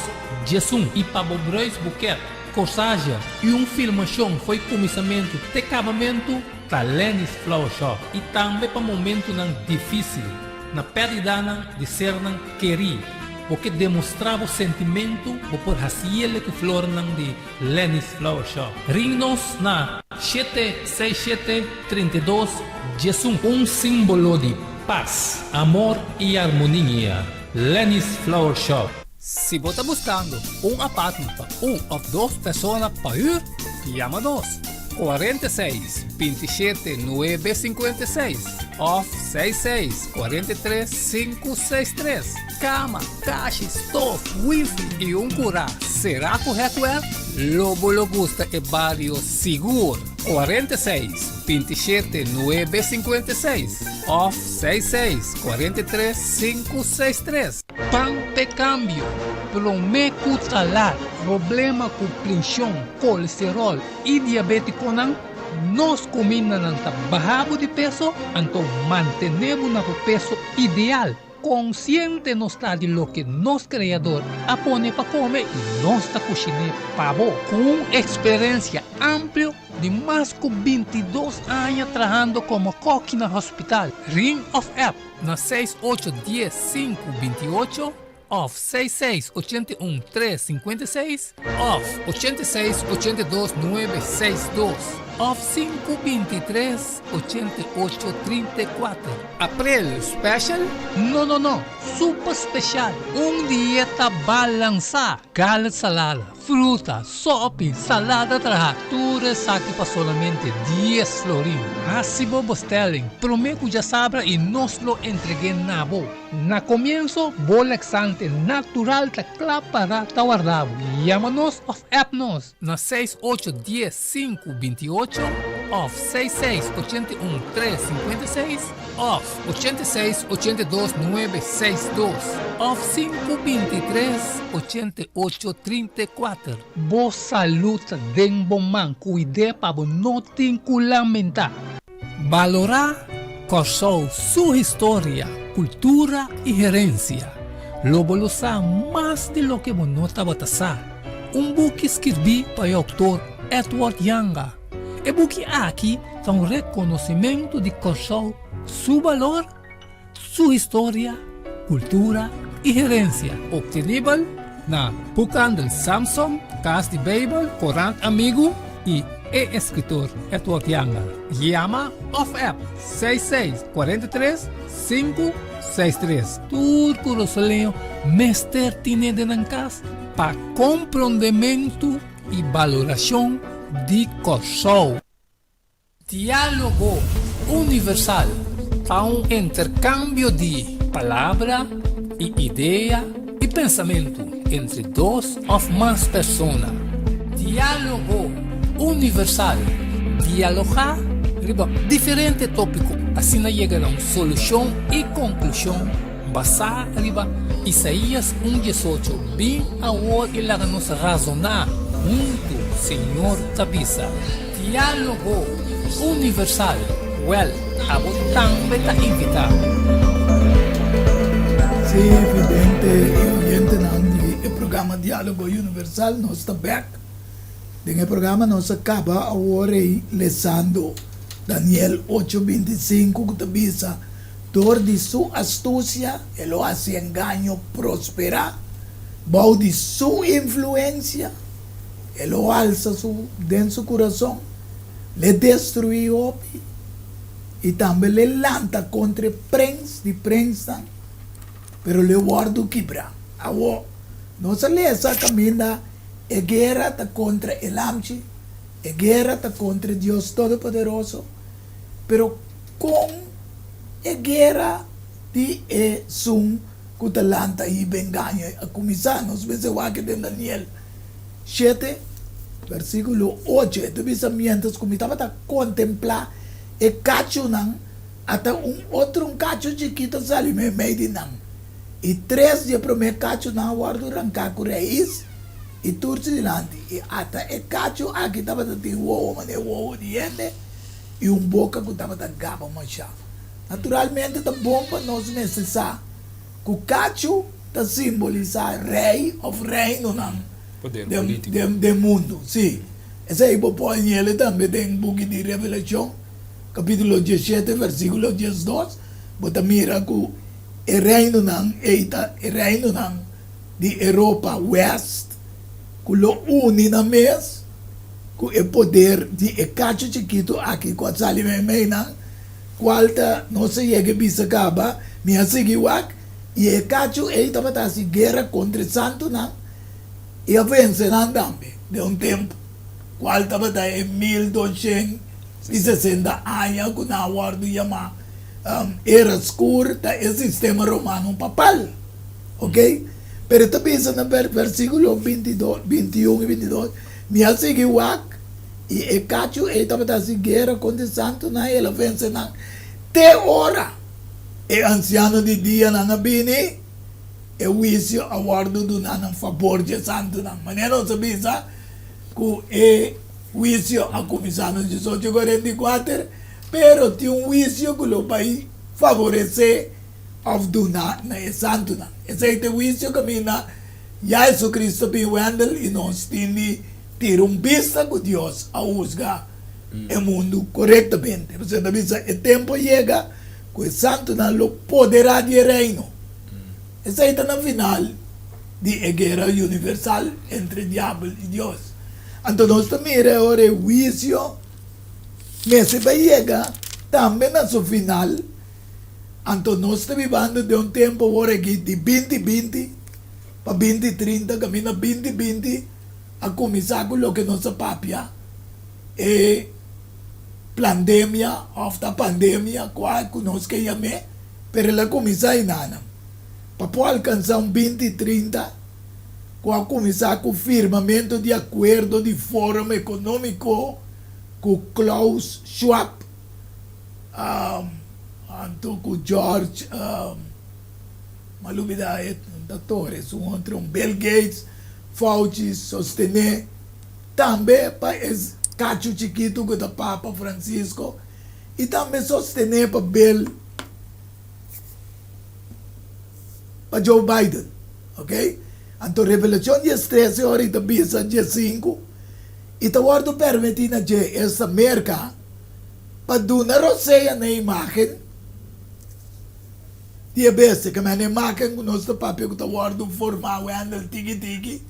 11 i pa bo bruidsboeket, korsazje i un filmashon fo'i kuminsamentu te kabamentu ta Lenny's Flower Shop i tambe pa momentunan difísil na pèrdidanan di sernan kerí. Bo ke demostrá bo sentimentu bo por hasiele ku flornan di Lenny's Flower Shop. Ring nos na 767 32 11. Un símbolo di pas, amor i armonia. Lenny's Flower Shop. Si bo ta buskando un apartment pa un òf dos persona pa hür, yama nos 46 27 9 56 òf 66 43 563. Kama, kashi, stof, wifi i un kurá será ku hèkwèr? Lo bo lo gusta e bario sigur. 46 27 9 56 òf 66 43 563. Ban p'e kambio, promé ku ta lat. Problema ku prenshon, kolesteròl i diabétikonan, nos kumindanan ta baha bo di peso, anto mantené bo na bo peso ideal. Konsiente nos ta di loke nos Kreador a pone pa kome i nos ta kushiné pa bo. Ku un eksperensia amplio di mas ku 22 aña trahando komo kòki na hospital, ring òf app na 6 8 10 5 28 òf 6 6 81 3 56 òf 86 82 9 6 2 òf 5 23 88 34. Aprel special? No, no, no. Super spesial. Un dieta balansá. Garlic salada, fruta, sopi, salada trahá. Tur esaki pa solamente 10 florin. Hasi bo bestelling. Promé ku djasabra i nos lo entreg'é na bo. Na komienso, bo laxante natural ta kla para ta warda bo. Yama nos òf app nos na 6 8 10 5 28 òf 6 6 81 3 56 òf 86 82 9 6 2 òf 5 23 88 34. Bo salú ta den bo man, kuid'é pa bo no tin ku lamentá. Balorá Kòrsou su historia, kultura i herensia. Lo bo lo sa mas di loke bo no tabata sa. Un buki skirbí pa e outor Edward Janga. E buki aki ta un rekonosimentu di Kòrsou su balor, su historia, kultura i herensia. Optenibel na Boekhandel Samson, Kas di Beibel, Korant Amigu i e eskritor Edward Janga. Yama òf app 66 43 5 63. Tur kurasoleño mester tine den nan kas pa komprondementu i balorashon di Kòrsou. Diálogo Universal ta un interkambio di palabra i idea i pensamentu entre dos òf mas persona. Diálogo Universal, dialogá riba diferente tópiko, asina yega na un solushon i konklushon basá riba Isaías un 18, Bin awor i laga nos razoná huntu, Señor ta bisa. Diálogo Universal, Wèl, abo tambe ta invitá. Sí, vidente i oyentenan di e programa Diálogo Universal, nos ta bèk. Den e programa nos a kaba awor ei lesando Daniel ocho 25 ku ta bisa, Dor di su astusia e lo hasi engaño prosperá, bou di su influensia E lo alsa su den su kurason, l'e destruí hopi, i tambe l'e lanta kontra e prens di prensnan, pero l'e wòrdu kibrá. Awor, nos a lesa kaminda e guera ta kontra e Lamchi, e guera ta kontra e Dios Todopoderoso, pero kon e guera di esun ku ta lanta hiba engaño a kuminsá? Nos mester wak den Daniel 7, versíkulo 8, e ta bisa, Miéntras ku mi tabata kontemplá e kachunan, ata un otro un kachu chikito a sali meimei di nan, i tres di e promé kachunan a wòrdu ranká ku rais i tur su dilanti, i ata e kachu aki tabata tin wowo manera wowo di hende i un boka ku tabata gaba mashá. Naturalmente ta bon pa nos mester sa ku kachu. ta simbolisá rei òf reinonan Poder den polítiko. den den mundu. Sí. Esei bo por hañ'el tambe den buki di Revelashon, kapítulo diesshete, versíkulo diesdos. Bo ta mira ku e reinonan ei ta e reinonan di Europa West ku lo uni nan mes ku e poder di e kachu chikitu aki ku a sali meimei nan, kual ta nos a yega e bisa kaba, mi a sigui wak, i e kachu ei tabata hasi guera kontra e santunan i a vense nan tambe den un tempu, kual tabata e 1260 aña ku nan a wòrdu yamá Era Skur, ta e sistema romano papal. Ok, pero e ta bisa na versíkulo bintidos, bintiun i bintidos, Mi a sigui wak, i e kachu ei tabata hasi guera kontra e santunan i el a vense nan, te ora e ansiano di dianan a bini, e huisio a wòrdu duná na fabor dje santunan. Manera nos a bisa ku e huisio a kuminsá na diesocho kuarenta i kuater, pero tin un huisio ku lo bai favoresé òf duna na e santunan. Esei ta e huisio kaminda ya Jesucristo bin wendel i nos tin di tira un bista ku Dios a husga e mundu korektamente. Pasobra ta bisa e tempu a yega ku e santunan lo poderá di e reino. Esei ta na final di e guera universal entre diabel i Dios. Anto nos ta mira e ora e huisio mester bai yega tambe na su final. Anto nos ta bibando den un tempu awor aki di binti binti pa binti trinta, kaminda binti binti a kuminsá ku loke nos a papia, e plandemia òf ta pandemia kua ku nos ke yam'é, pero el a kuminsá enanan. Pa por alkansá un binti 30 ku a kuminsá ku firmamentu di akuerdo di Forum Ekonómiko ku Klaus Schwab, Anto ku George m'a lubida e doctor esun otro un Bill Gates, Fauci sostené tambe pa e kachu chikitu ku ta Papa Francisco i tambe sostené pa Bill pa Joe Biden ok anto Revelashon 13 ora i ta bisa 15 i ta wòrdu permití na dje esta Merka pa duna rosea na e imágen di e bestia, ke mende e imágen ku nos ta papia ku ta wòrdu formá wèndel tiki tiki,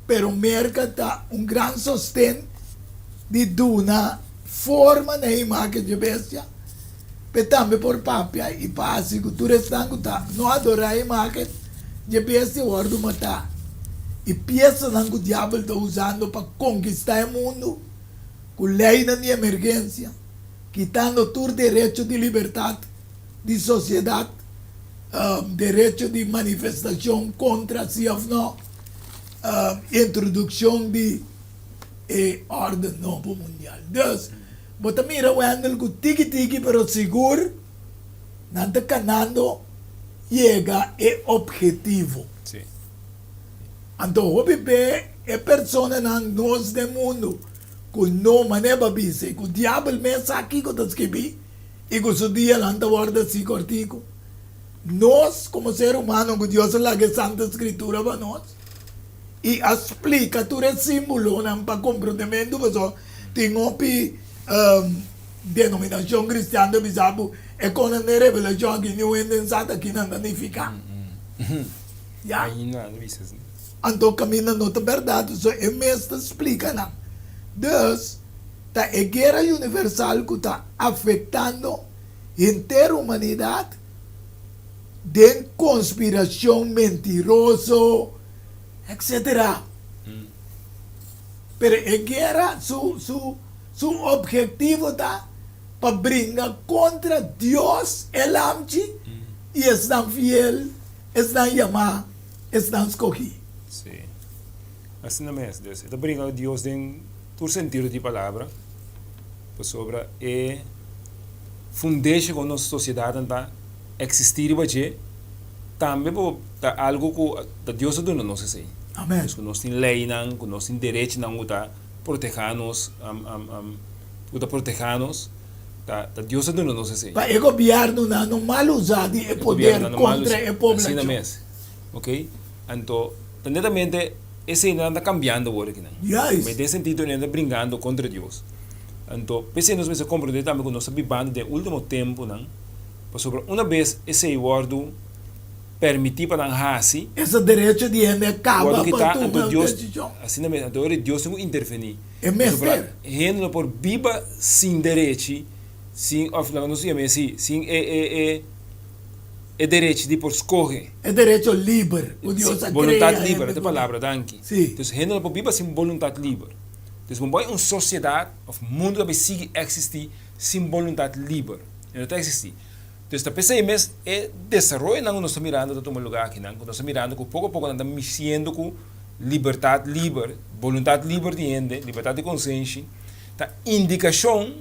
pero Merka ta un gran sosten di duna forma na e imágen di e bestia, p'e tambe por papia i pa hasi ku tur esnan ku ta no adorá e imágen di e bestia wòrdu matá. I piesanan ku diabel ta usando pa konkistá e mundu. Ku leinan di emergensia, kitando tur derecho di libertat di sosiedat, derecho di manifestashon kontra si òf no, introdukshon di e órden nobo mundial. Dus, bo ta mira Wendell ku tiki tiki pero sigur nan ta kanando yega e ophetivo. Anto hopi be e personanan nos den mundu ku no manera pa bisa i ku diabel mes sa kiko ta skibi i ku su dianan ta wòrdu hasi kòrtiku. Nos komo ser humano ku Dios a laga e Santa Skritura pa nos i a splika tur e símbolonan pa komprondementu pasobra tin hopi denominashon kristian ta bisa ku e konan den Revelashon aki niun hende sa ta kinan ta nifiká. Ya. Ainda no bisa asina. Anto kaminda no ta bèrdat, so e mes ta splika nan. Dus, ta e guera universal ku ta afektando henter humanidat den konspirashon mentiroso, etsetera. Pero e guera su su su objetivo ta pa bringa kontra Dios, e Lamchi, i esnan fiel. Esnan yamá, esnan skohí. Sí. Asina mes, dus e ta bringa Dios den tur sentido di palabra, pasobra e fundesho ku nos sosiedatnan ta eksistí riba dje, tambe bo ta algu ku ta Dios a duna nos esei. Amen. Dus ku nos tin leinan, ku nos tin derechonan ku ta protehá nos, ku ta protehá nos. Ta ta Dios a duna nos esei. Pa e gobiernonan no mal usa di e E poder gobiernonan no mal kontra usa. e Asina poblashon. mes. Ok, anto ta netamente esei nan ta cambiando awor akinan. Juist. Me den sentido nan ta bringando contra Dios. Anto p'esei nos mester comprende tambe cu nos ta bibando den ultimo temponan, pasobra una bes esei wordo permiti pa nan haci, Esa derecho di hende a caba wordo pa kita, tuma anto un Dios, decision. asina mes, anto ora Dios tin cu interveni. E Pasobra mester. hende no por biba sin derechi, sin, of laga nos yama esei, sin e e e. E derecho di por scoge. E derecho liber cu Dios a crea. Boluntad liber, esta palabra, danki. Si. Dus hende no por biba sin boluntad liber. Dus bo bai un sociedad of mundo ta bay sigui existi sin boluntad liber. E no ta existi. Dus ta pesey mes e desaroyonan cu nos ta mirando ta tuma lugar akinan, cu nos ta mirando cu poco a poco nan ta miciendo cu libertad liber, boluntad liber di hende, libertad di consenshi, ta indicacion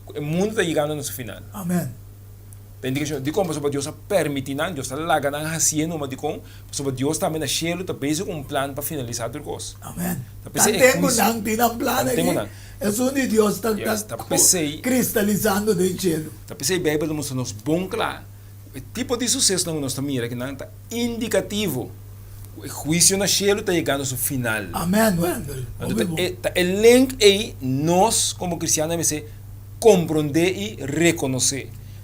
cu e mundo ta yegando na su final. Amen. Ta indikashon dikon pasobra Dios a permití nan, Dios ta laga nan hasié numa dikon pasobra Dios tambe na shelu ta bezig ku un plan pa finalisá tur kos. Amen. Ta p'esei e Tanten ku huisio. nan tin nan plan Tanten ku aki, nan. esun di Dios ta Yes, ta p'esei. kristalisando den shelu. Ta p'esei Beibel ta mustra nos bon kla ku e tipo di susesonan ku nos ta mira akinan ta indikativo ku e huisio na shelu ta yegando su final. Amen, Wendel. Anto Hopi ta bon. e ta e link ei nos komo kristiannan mester Komprondé i rekonosé.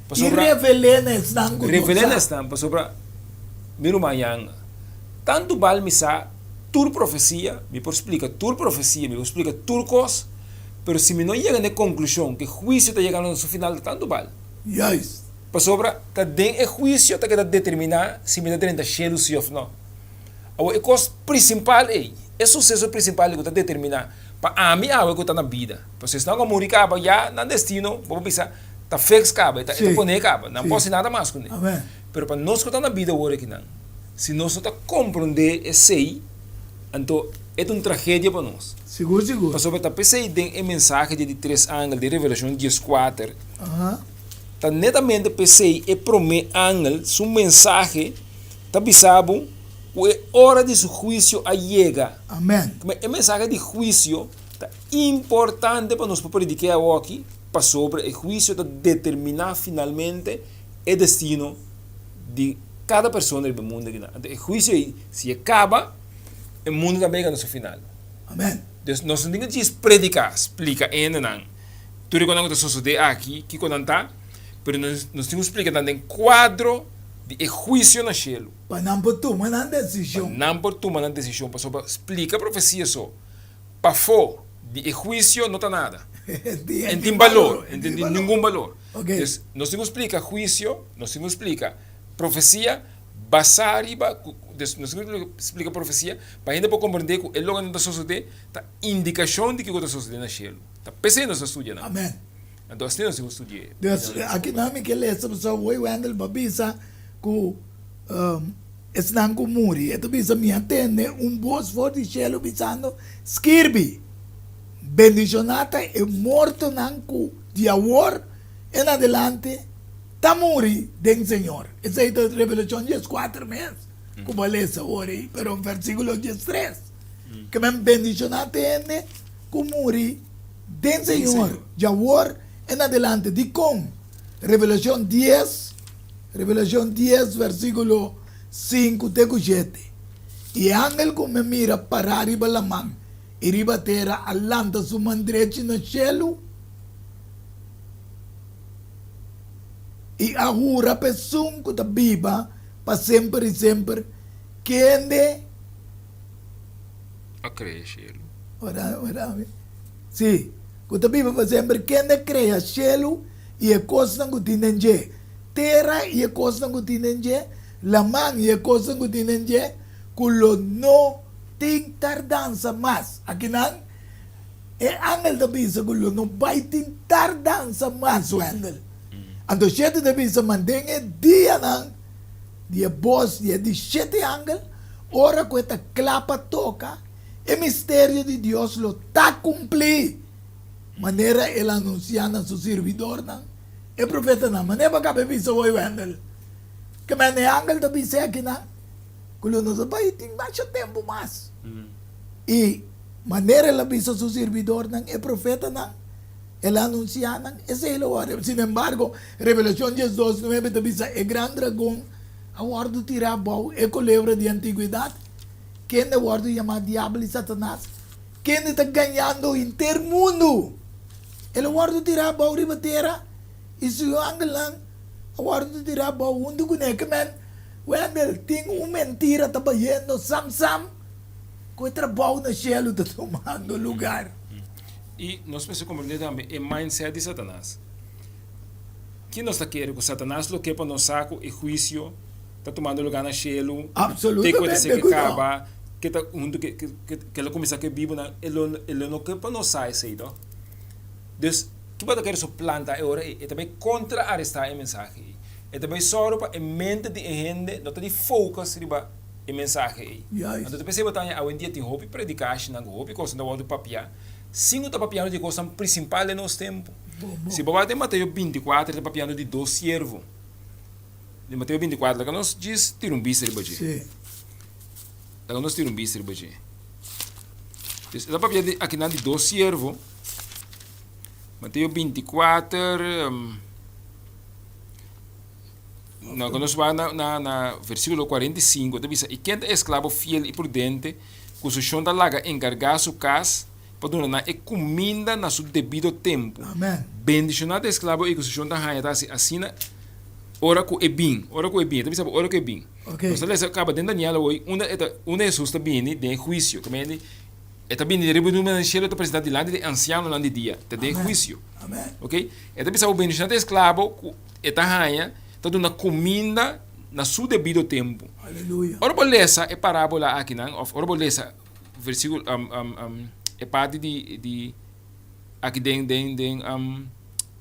I Pasobra. revel'é na esnan ku no Revel'é na sa. esnan, pasobra mi ruman Jan, tantu bal mi sa tur profesia, mi por splika tur profesia, mi por splika tur kos, pero si mi no yega na e konklushon ku e huisio ta yegando na su final, ta tantu bal. Juist. Pasobra ta den e huisio ta keda determiná si mi ta drenta shelu si òf no. Awor e kos prinsipal ei, e suseso prinsipal ei ku ta determiná pa ami awe ku ta na bida, pasobra esnan ku a muri kaba ya nan destino, bo por bisa, ta fix kaba, e ta e ta poné kaba, nan por hasi nada mas kuné. Pero pa nos ku ta na bida awor akinan, si nos no ta komprondé esei, anto e ta un tragedia pa nos. Sigur, sigur. Pasobra ta p'esei den e mensahe di e di tres angel den Revelashon dieskuater, ta netamente p'esei e promé angel su mensahe ta bisa bo ku e ora di su huisio a yega. Amen. Kuma e mensahe di huisio ta importante pa nos por predik'é awoki, pasobra e huisio ta determiná finalmente e destino di kada persona riba e mundu akinan. Anto e huisio ei, si e kaba, e mundu tambe yega na su final. Amen. Dus nos no tin ku djis prediká, splika hendenan tur e konan ku ta sosodé aki, kiko nan ta, pero nos nos tin ku splika nan den kuadro di e huisio na shelu. Pa nan por tuma nan desishon. Pa nan por tuma nan desishon, pasobra splika profesia so pafó di e huisio no ta nada. En tin balor, en tin ningun balor. Dus nos tin ku splika huisio, nos tin ku splika profesia basá riba, dus nos tin ku splika profesia pa hende por komprendé ku e loke nan ta sosodé ta indikashon di kiko ta sosodé na shelu. Ta p'esei nos ta studia nan. Amen. Anto asina nos tin ku studi'é. Dus aki nan mi ke lesa pasobra Woy Wendell bo a bisa ku esnan ku muri. E ta bisa, Mi a tende un bos for di shelu bisando, Skirbi, bendishoná ta e mortonan ku di awor en adelante ta muri den Señor. Esei ta Revelashon dieskuater mes ku bo a lesa awor ei, pero versíkulo diestres. Ke men bendishoná ta e hende ku muri den Señor djawor en adelante. Dikon? Revelashon dies, Revelashon dies versíkulo sinku te ku shete, I e angel ku mi a mira pará riba laman i riba tera a lanta su man drechi na shelu i a hura pa esun ku ta biba pa semper i semper, kende. A krea shelu. Ora, ora mi. Sí, ku ta biba pa semper, kende a krea shelu i e kosnan ku tin den dje, tera i e kosnan ku tin den dje, laman i e kosnan ku tin den dje, ku lo no tin tardansa mas. Akinan, e angel ta bisa ku lo no bai tin tardansa mas, Wendell. Anto shete ta bisa, Ma den e dianan di e bos di e di shete angel, ora ku e ta kla pa toka, e misterio di Dios lo ta kumplí, manera el a anunsiá na su sirbidornan, e profetanan. Manera bo a kaba e bisa hoy, Wendell, ke men e angel ta bis'é akinan, ku lo no ta bai tin masha tempu mas. I manera el a bisa su sirbidornan, e profetanan, el a anunsiá nan, esei lo wòrdu. Sinembargo, Revelashon diesdos nuebe ta bisa, E gran dragon. A wòrdu tirá bou e kolebra di antigwedat, kende a wòrdu yamá Diabel i Satanas, kende ta gañando henter mundu. El a wòrdu tirá bou riba tera, i su angelnan a wòrdu tirá bou huntu kuné. Ke men, Wendell, tin un mentira ta bayendo sam sam ku e trabou na shelu ta tumando lugar. I nos mester komprendé tambe e mindset di Satanas. Ki nos ta kere ku Satanas lo ke pa nos sa ku e huisio ta tumando lugá na shelu, te ku e ta Absolutamente seke ku no. kaba, ke ta huntu ke ke lo kuminsá ku e bibunan, e lo e lo no ke pa nos sa esei to. Dus, ki bo ta kere su planta e ora ei? E ta bai kontra-arestá e mensahe ei. E ta bai sòru pa e mente di e hende no ta di focus riba e mensahe ei. Juist. Anto ta p'esei bo ta haña awendia tin hopi predikashinan ku hopi kosnan ta wòrdu papiá sin ku ta papiando di e kosnan prinsipal den nos tempu. Si bo wak den Mateo binti kuater e ta papiando di dos siervo. Den Mateo binti kuater laga nos djis tira un bista riba dje. Sí. Laga nos tira un bista riba dje. Dus e ta papia di akinan di dos siervo. Mateo binti kuater Laga nos wak na na na versikulo 45 e ta bisa, I ken ta e esklabo fiel i prudente ku su shon ta laga enkargá su kas pa duna nan e kuminda na su debido tempu? Amen. Bendishoná ta e esklabo ei ku su shon ta haña ta hasi asina ora ku e bin. Ora ku e bin. E ta bisa bo ora ku e bin. Ok. Nos ta lesa kaba den Daniel awor unda e ta unda Hesus ta bini den e huisio. Ke mende e ta bini riba nubia den shelu e ta presentá dilanti di e ansianonan di dia. Ta den e Amen. huisio. Amen. Ok. E ta bisa bo bendishoná ta e esklabo ku E ta haña ta duna kuminda na su debido tempu. Aleluya. Ora bo lesa e parábola akinan òf ora bo lesa versíkulo e parti di di aki den den den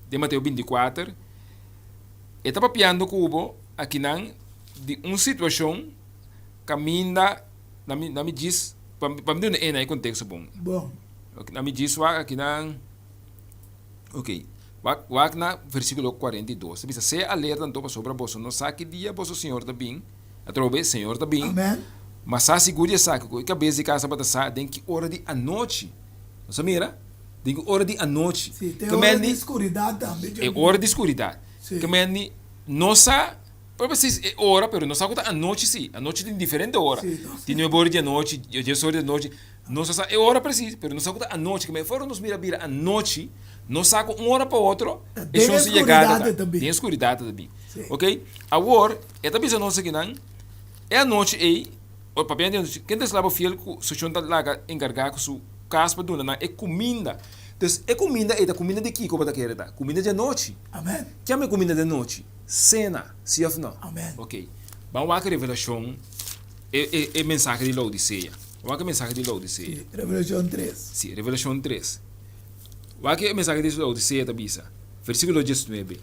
den Mateo 24, e ta papiando ku bo akinan di un situashon kaminda na mi na mi djis pa mi pa mi duna e na e konteksto bon. Bon. Na mi djis wak akinan. Ok, wak, wak na versíkulo 42. Ta bisa, Sea alerta anto pasobra boso no sa ki dia boso Señor ta bin. Atrobe, Señor ta bin. Amen. Ma sa sigur di esaki, ku e kabes di kas tabata sa den ki ora di anochi. Nos a mira? Den ki ora di anochi. Sí, te Ke ora men di di, skuridat tambe, e Djamil. ora di skuridat. Sí. Ke men di, no sa por presis e ora, pero nos sa ku ta anochi sí. Anochi tin diferente ora. Sí, nos. Tin nuebe ora di anochi, dies ora di anochi. Nos a sa e ora presis, pero nos sa ku ta anochi. Keme for nos mira bira anochi, nos sa ku un ora pa otro e Den shon su yegada eskuridat ta. e ta bin. Den eskuridat e ta bin. Sí. Ok, awor e ta bisa nos akinan, e anochi ei, o papia di anochi, ken ta esklabo fiel ku su shon ta laga enkargá ku su kas pa duna nan e kuminda? Dus e kuminda ei ta kuminda di kiko bo ta kere ta? Kuminda di anochi. Amen. Kiami e kuminda di anochi? Sena, si òf no? Amen. Ok, ban wak Revelashon, e e e mensahe di Laodisea. Wak e mensahe di Laodisea. Sí, Revelashon tres. Sí, Revelashon tres. Wak e mensahe di Laodisea ta bisa, versíkulo diesnuebe,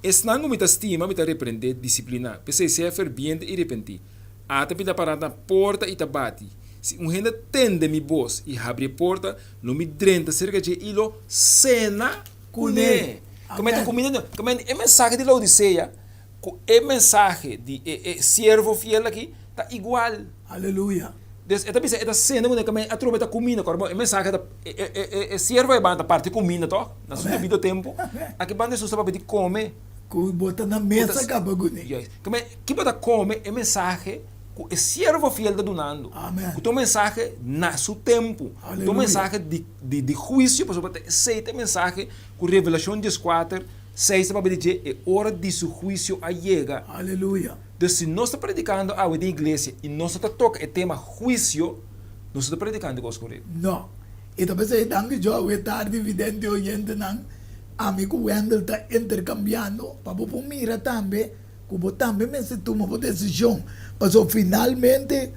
Esnan ku mi ta stima mi ta reprendé, disipliná. P'esei sea ferbiente i repentí. Ata mi ta pará na porta i ta bati. Si un hende tende mi bos i habri e porta, lo mi drenta serka dje i lo sena kuné. Amèn. E mensahe di Laodisea Ku e mensahe di e e siervo fiel aki ta igual. Aleluya. Dus e ta bisa e ta sende ku nan atrobe ta kuminda kòrda bon e mensahe ta e e e e siervo e banda ta parti kuminda tòg na su debido tempu aki banda Hesus ta papia di kome. Ku bo ta na mesa kaba kuné. Juist. Kome ki bo ta kome e mensahe ku e siervo fiel ta dunando. Amen. Ku ta un mensahe na su tempu. Ku ta un mensahe di di di huisio pasobra ta esei ta e mensahe ku Revelashon dieskuater Seis ta papia di dje, e ora di su huisio a yega. Aleluya! Dus si nos ta predikando awe den iglesia i nos no ta toka e tema huisio, nos no ta predikando e kos korekto. No. I ta p'esei danki Djo awe tardi vidente oyentenan, ami ku Wendell ta interkambiando pa bo por mira tambe ku bo tambe mester tuma bo desishon. Pasobra finalmente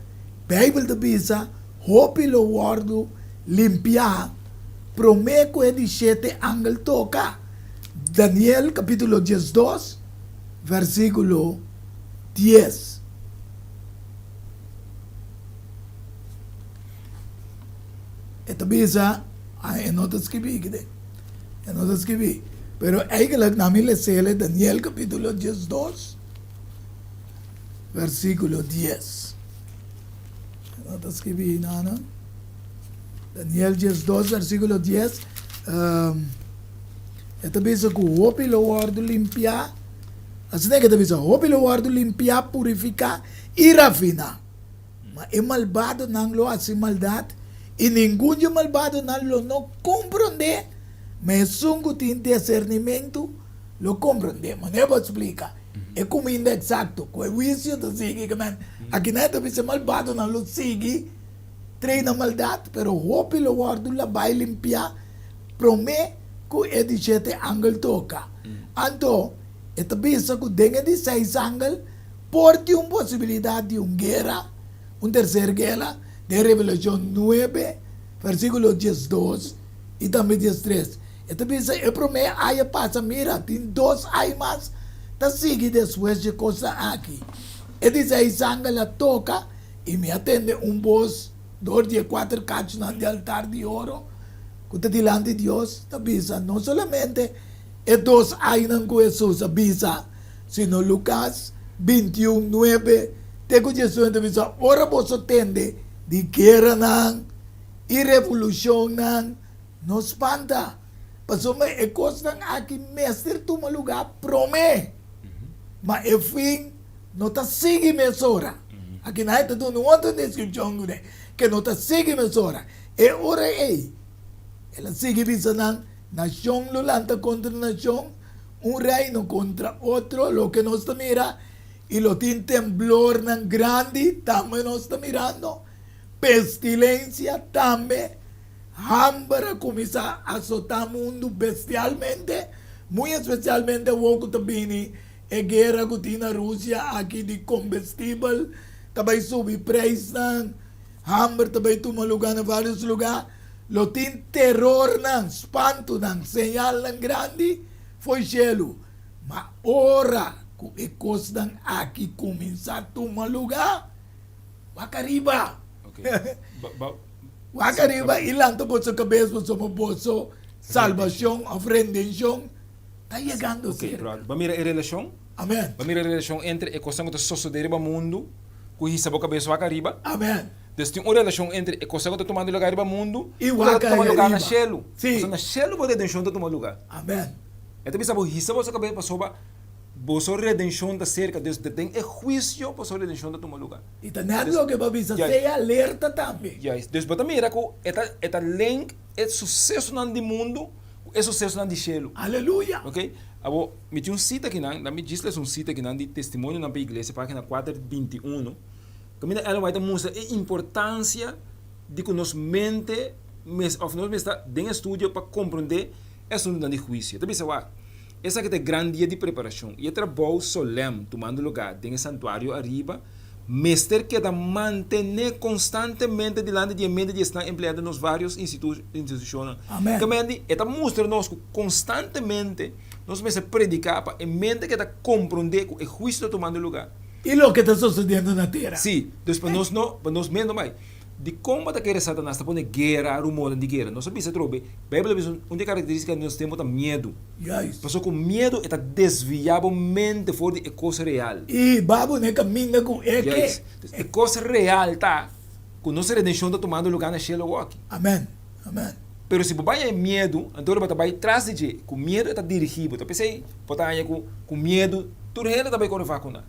Beibel ta bisa hopi lo wòrdu limpiá promé ku e di shete angel toka. Daniel kapítulo diesdos vèrsikulo dies. E ta bisa, ah, e no ta skibí kide, e no ta skibí. Pero eigenlijk na mi lesele Daniel kapítulo diesdos vèrsikulo dies. E no ta skibí nada. Daniel diesdos vèrsikulo dies. E ta bisa ku hopi lo wòrdu limpiá. Asina ke ta bisa, hopi lo wòrdu limpiá, purifiká i rafiná. Ma e malbadonan lo hasi maldat, i ningun di e malbadonan lo no komprondé, ma esun ku tin disernimentu lo komprondé. Manera bo a splika e kuminda eksakto ku e huisio ta sigui, ke men akinan e ta bisa e malbadonan lo sigui trei na maldat, pero hopi lo wòrdu labá i limpiá promé ku e di shete angel toka. Anto, e ta bisa ku den e di seis angel por tin un posibilidat di un guera, un terser guera, den Revelashon nuebe, versíkulo diesdos i tambe diestres. E ta bisa e promé ai a pasa, mira, tin dos ai mas ta sigui despues dje kosnan aki. E di seis angel a toka, i mi a tende un bos dor di e kuater kachunan di altar di oro ku ta dilanti Dios, ta bisa, no solamente e dos ainan ku Hesus a bisa, sino Lukas bintiun, nuebe te ku diesnuebe ta bisa, Ora boso tende di gueranan i revolushonnan, no spanta, pasobra e kosnan aki mester tuma lugá promé, ma e fin no ta sigui mesora. Akinan e ta duna un otro deskripshon kuné, ke no ta sigui mesora. E ora ei, el a sigui bisa nan, Nashon lo lanta kontra nashon, un reino kontra otro, loke nos ta mira, i lo tin temblornan grandi, tambe nos ta mirando, pestilensia tambe, hamber a kuminsá asotá mundu bestialmente, muy espesialmente awor ku ta bini e guera ku tin na Rusia aki di kombestibel ta bai subi preisnan, hamber ta bai tuma lugá na vários lugá. Lo tin terornan, spantunan, señalnan grandi fo'i shelu. Ma ora ku e kosnan aki kuminsá tuma lugá, wak ariba! Wak ariba i lanta boso kabes pasobra boso salbashon òf rendenshon ta yegando serka. Bo a mira e relashon? Amen. Bo a mira e relashon entre e kosnan ku ta sosodé riba mundu ku hisa bo kabes wak ariba? Amen. Dus tin un relashon entre e kosnan ku ta tumando lugá riba mundu I ku ta wak tuma lugá na ariba. shelu. Sí. Pasobra na shelu bo redenshon ta tuma lugá. Amen. E ta bisa bo hisa boso kabes pasobra boso redenshon ta serka. Dus den e huisio boso redenshon ta tuma lugá. I ta nèt loke bo a bisa, sea alerta tambe. Juist. Dus bo ta mira ku e ta e ta link e susesonan di mundu ku e susesonan di shelu. Aleluya! Ok. Abo, mi tin un sita akinan, mi djis lesa un sita akinan di Testimonionan pa Iglesia, página kuater 21. Kaminda Ellen White ta mustra e importansia di ku nos mente mes òf nos mes ta den estudio pa komprondé e asuntunan di huisio. E ta bisa wak, Esaki ta e gran dia di preparashon i e trabou solèm tumando lugá den e santuario ariba mester keda mantené konstantemente dilanti di e mente di esnan empleá den nos vários institushonnan. Amèn. Kaminda e ta mustra nos ku konstantemente nos mester prediká pa e mente keda komprondé ku e huisio ta tumando lugá. I loke ta sosodiendo na tera. Sí, dus pa nos no, pa nos mes no bai. Dikon bo ta kere Satanas ta pone guera, rumornan di guera? Nos a bisa atrobe, Beibel ta bisa un di e karakterístika di nos tempu ta miedu. Juist. Pasobra ku miedu e ta desviá bo mente for di e kos real. I hiba bo na e kaminda ku e ke. Juist. Dus e kos real ta ku nos redenshon ta tumando lugá na shelu awoki. Amèn. Amèn. Pero si bo bai e miedu, anto bo ta bai tras di dje. Ku miedu e ta dirigí bo. Ta p'esei bo ta haña ku ku miedu tur hende ta bai kore vakuna.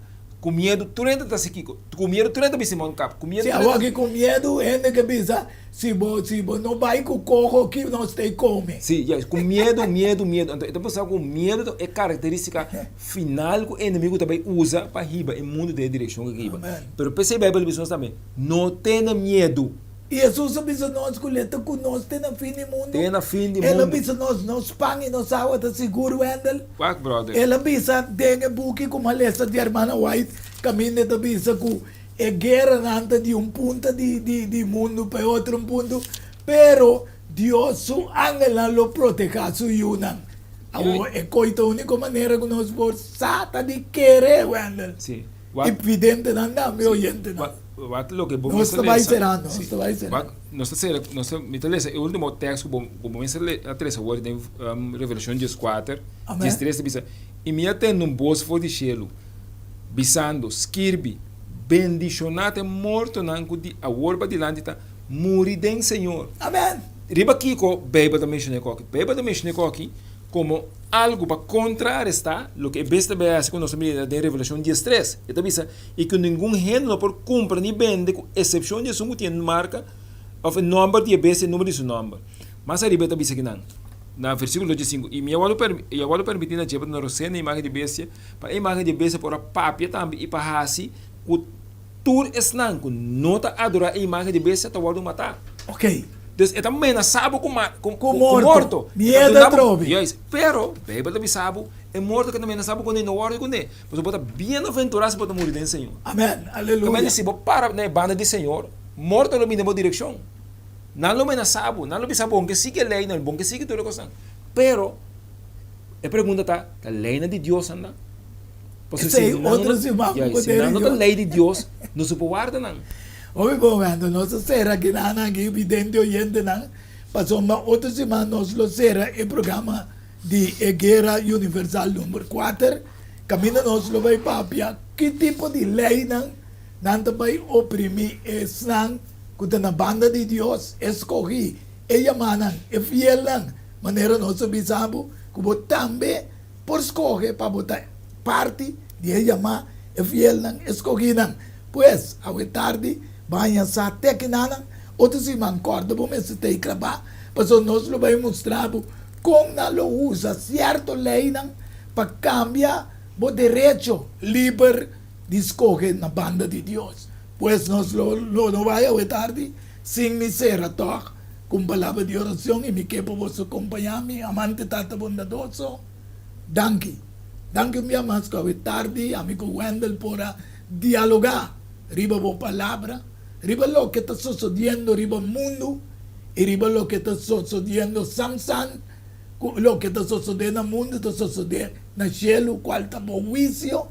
Ku miedu tur hende ta hasi kiko. Ku miedu tur hende ta bisti mondkap. Ku miedu Si tur hende. awoki ku miedu hende ke bisa si bo si bo no bai ku koho ki nos ta kome. Si, juist. Ku miedu, miedu, miedu. Anto e ta pensa ku miedu ta e karakterístika final ku e enemigu ta bai usa pa hiba e mundu den e direkshon ku e ke hiba. Amen. Pero p'esei Beibel ta bisa nos tambe, No tene miedu. I Hesus a bisa nos ku lo e ta ku nos te na fin di mundu. Te na fin di El a mundu. bisa nos, nos pan i nos awa ta sigur, Wendell. Wak, brother. El a bisa den e buki ku mi a lesa di Hermana White, kaminda e ta bisa ku e gueranan ta di un punta di di di mundu pa e otro punto, pero Dios su angelnan lo protehá su yunan. Awor, e koi ta úniko manera ku nos por sa ta di kere, Wendell. Sí. I videntenan tambe, oyentenan. Wak loke bo Nos mester ta bai lesa. será, nos Sí. ta bai será. Wak, nos ta sera, nos ta, mi ta lesa e último tekst ku bo, ku bo mester le, a trese awor den um, Revelashon dieskuater, Amèn. diestres ta bisa, I mi a tende un bos for di shelu, bisando, Skirbi, bendishoná ta e mortonan ku di awor padilanti ta muri den Señor. Amèn. Riba kiko Beibel ta menshoná e koki? Beibel ta menshoná e koki. komo algu pa kontrarestá loke e bestia bai hasi ku nos ta mira den Revelashon diestres. E ta bisa, I ku ningun hende no por kumpra ni bende ku esepshon di esun ku tin e marka òf e nòmber di e bestia e numero di su nòmber. Mas ariba e ta bisa kinan, na versíkulo diesinku, I mi a wòrdu i a wòrdu permití na dje pa duna rosé na e imágen di e bestia, pa e imágen di e bestia por a papia tambe i pa hasi ku tur esnan ku no ta adorá e imágen di e bestia ta wòrdu matá. Ok. Dus e ta menasá bo ku ku ku morto. Miedo atrobe. Juist. Pero, Beibel ta bisa bo, e morto ku e ta menasá bo kuné no wòrdu kuné. Pasobra bo ta bienaventurá si bo ta muri den Señor. Amèn. Aleluya. Si bo para na e banda di Señor, morto lo bini den bo direkshon. Nan lo menasá bo, nan lo bisa bo, bon ke sigui e leinan, bon ke sigui tur e kosnan. Pero, e pregunta ta, ta leinan di Dios nan ta? Pasobra si nan no ta, ya, si nan no ta lei di Dios, nos no por warda nan. Hopi bon, Wendel. Nos a sera kinan aki, vidente oyentenan, pasobra otro siman nos lo sera e programa di e Guera Universal number kuater, kaminda nos lo bai papia ki tipo di leinan nan ta bai oprimí esnan ku ta na banda di Dios, eskohí e yamanan, e fielnan, manera nos a bisa bo, ku bo tambe por skohe pa bo ta parti di e yamá, e fielnan, eskohínan. Pues, awe tardi, baña sa te kinanan, otro siman kòrda bo mester ta ei klabá, pasobra nos lo bai mustra bo kon nan lo usa sierto leinan pa kambia bo derecho liber di skohe na banda di Dios. Pues nos lo no bai awe tardi sin mi sera tòg ku un palabra di orashon i mi ke pa boso kompañá mi. Amante Tata bondadoso, danki. Danki un bia mas ku awe tardi ami ku Wendell por a dialogá riba bo palabra, riba loke ta sosodiendo riba mundu i riba loke ta sosodiendo samsan ku loke ta sosodé na mundu ta sosodé na shelu, kual ta bo huisio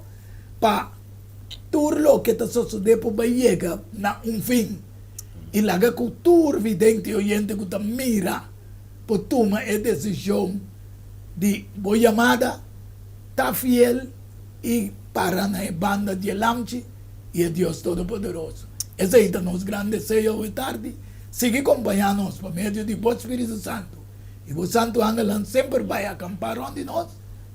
pa Tur loke ta sosodé por bai yega na un fin, i laga ku tur vidente i oyente ku ta mira por tuma e desishon di bo yamada, ta fiel i para na e banda di e Lamchi i e Dios Todopoderoso. Esei ta nos gran deseo awe tardi. Sigui kompañá nos pa medio di bo Spiritu Santu i bo santu angelnan semper bai akampá rònt di nos.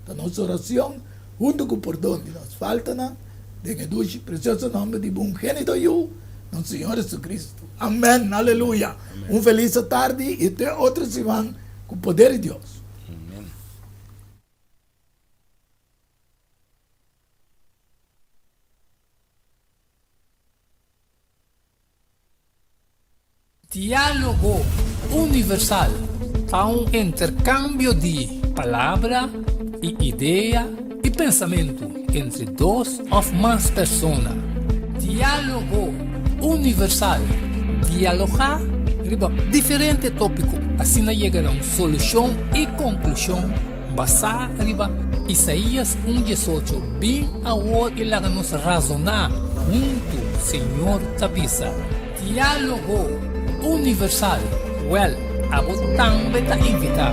Ta nos orashon. Huntu ku pordon di nos faltanan, den e dushi presioso nomber di bo ungenito Yu, nos Señor Jesucristo. Amen. Aleluya. Un felis atardi i te otro siman ku poder di Dios. Amen. Diálogo Universal ta un interkambio di palabra i idea i pensamentu entre dos òf mas persona. Diálogo Universal, dialogá riba diferente tópiko asina yega na un solushon i konklushon basá riba Isaías un diesocho, Bin awor i laga nos razoná huntu, Señor ta bisa. Diálogo Universal, Wèl, abo tambe ta invitá.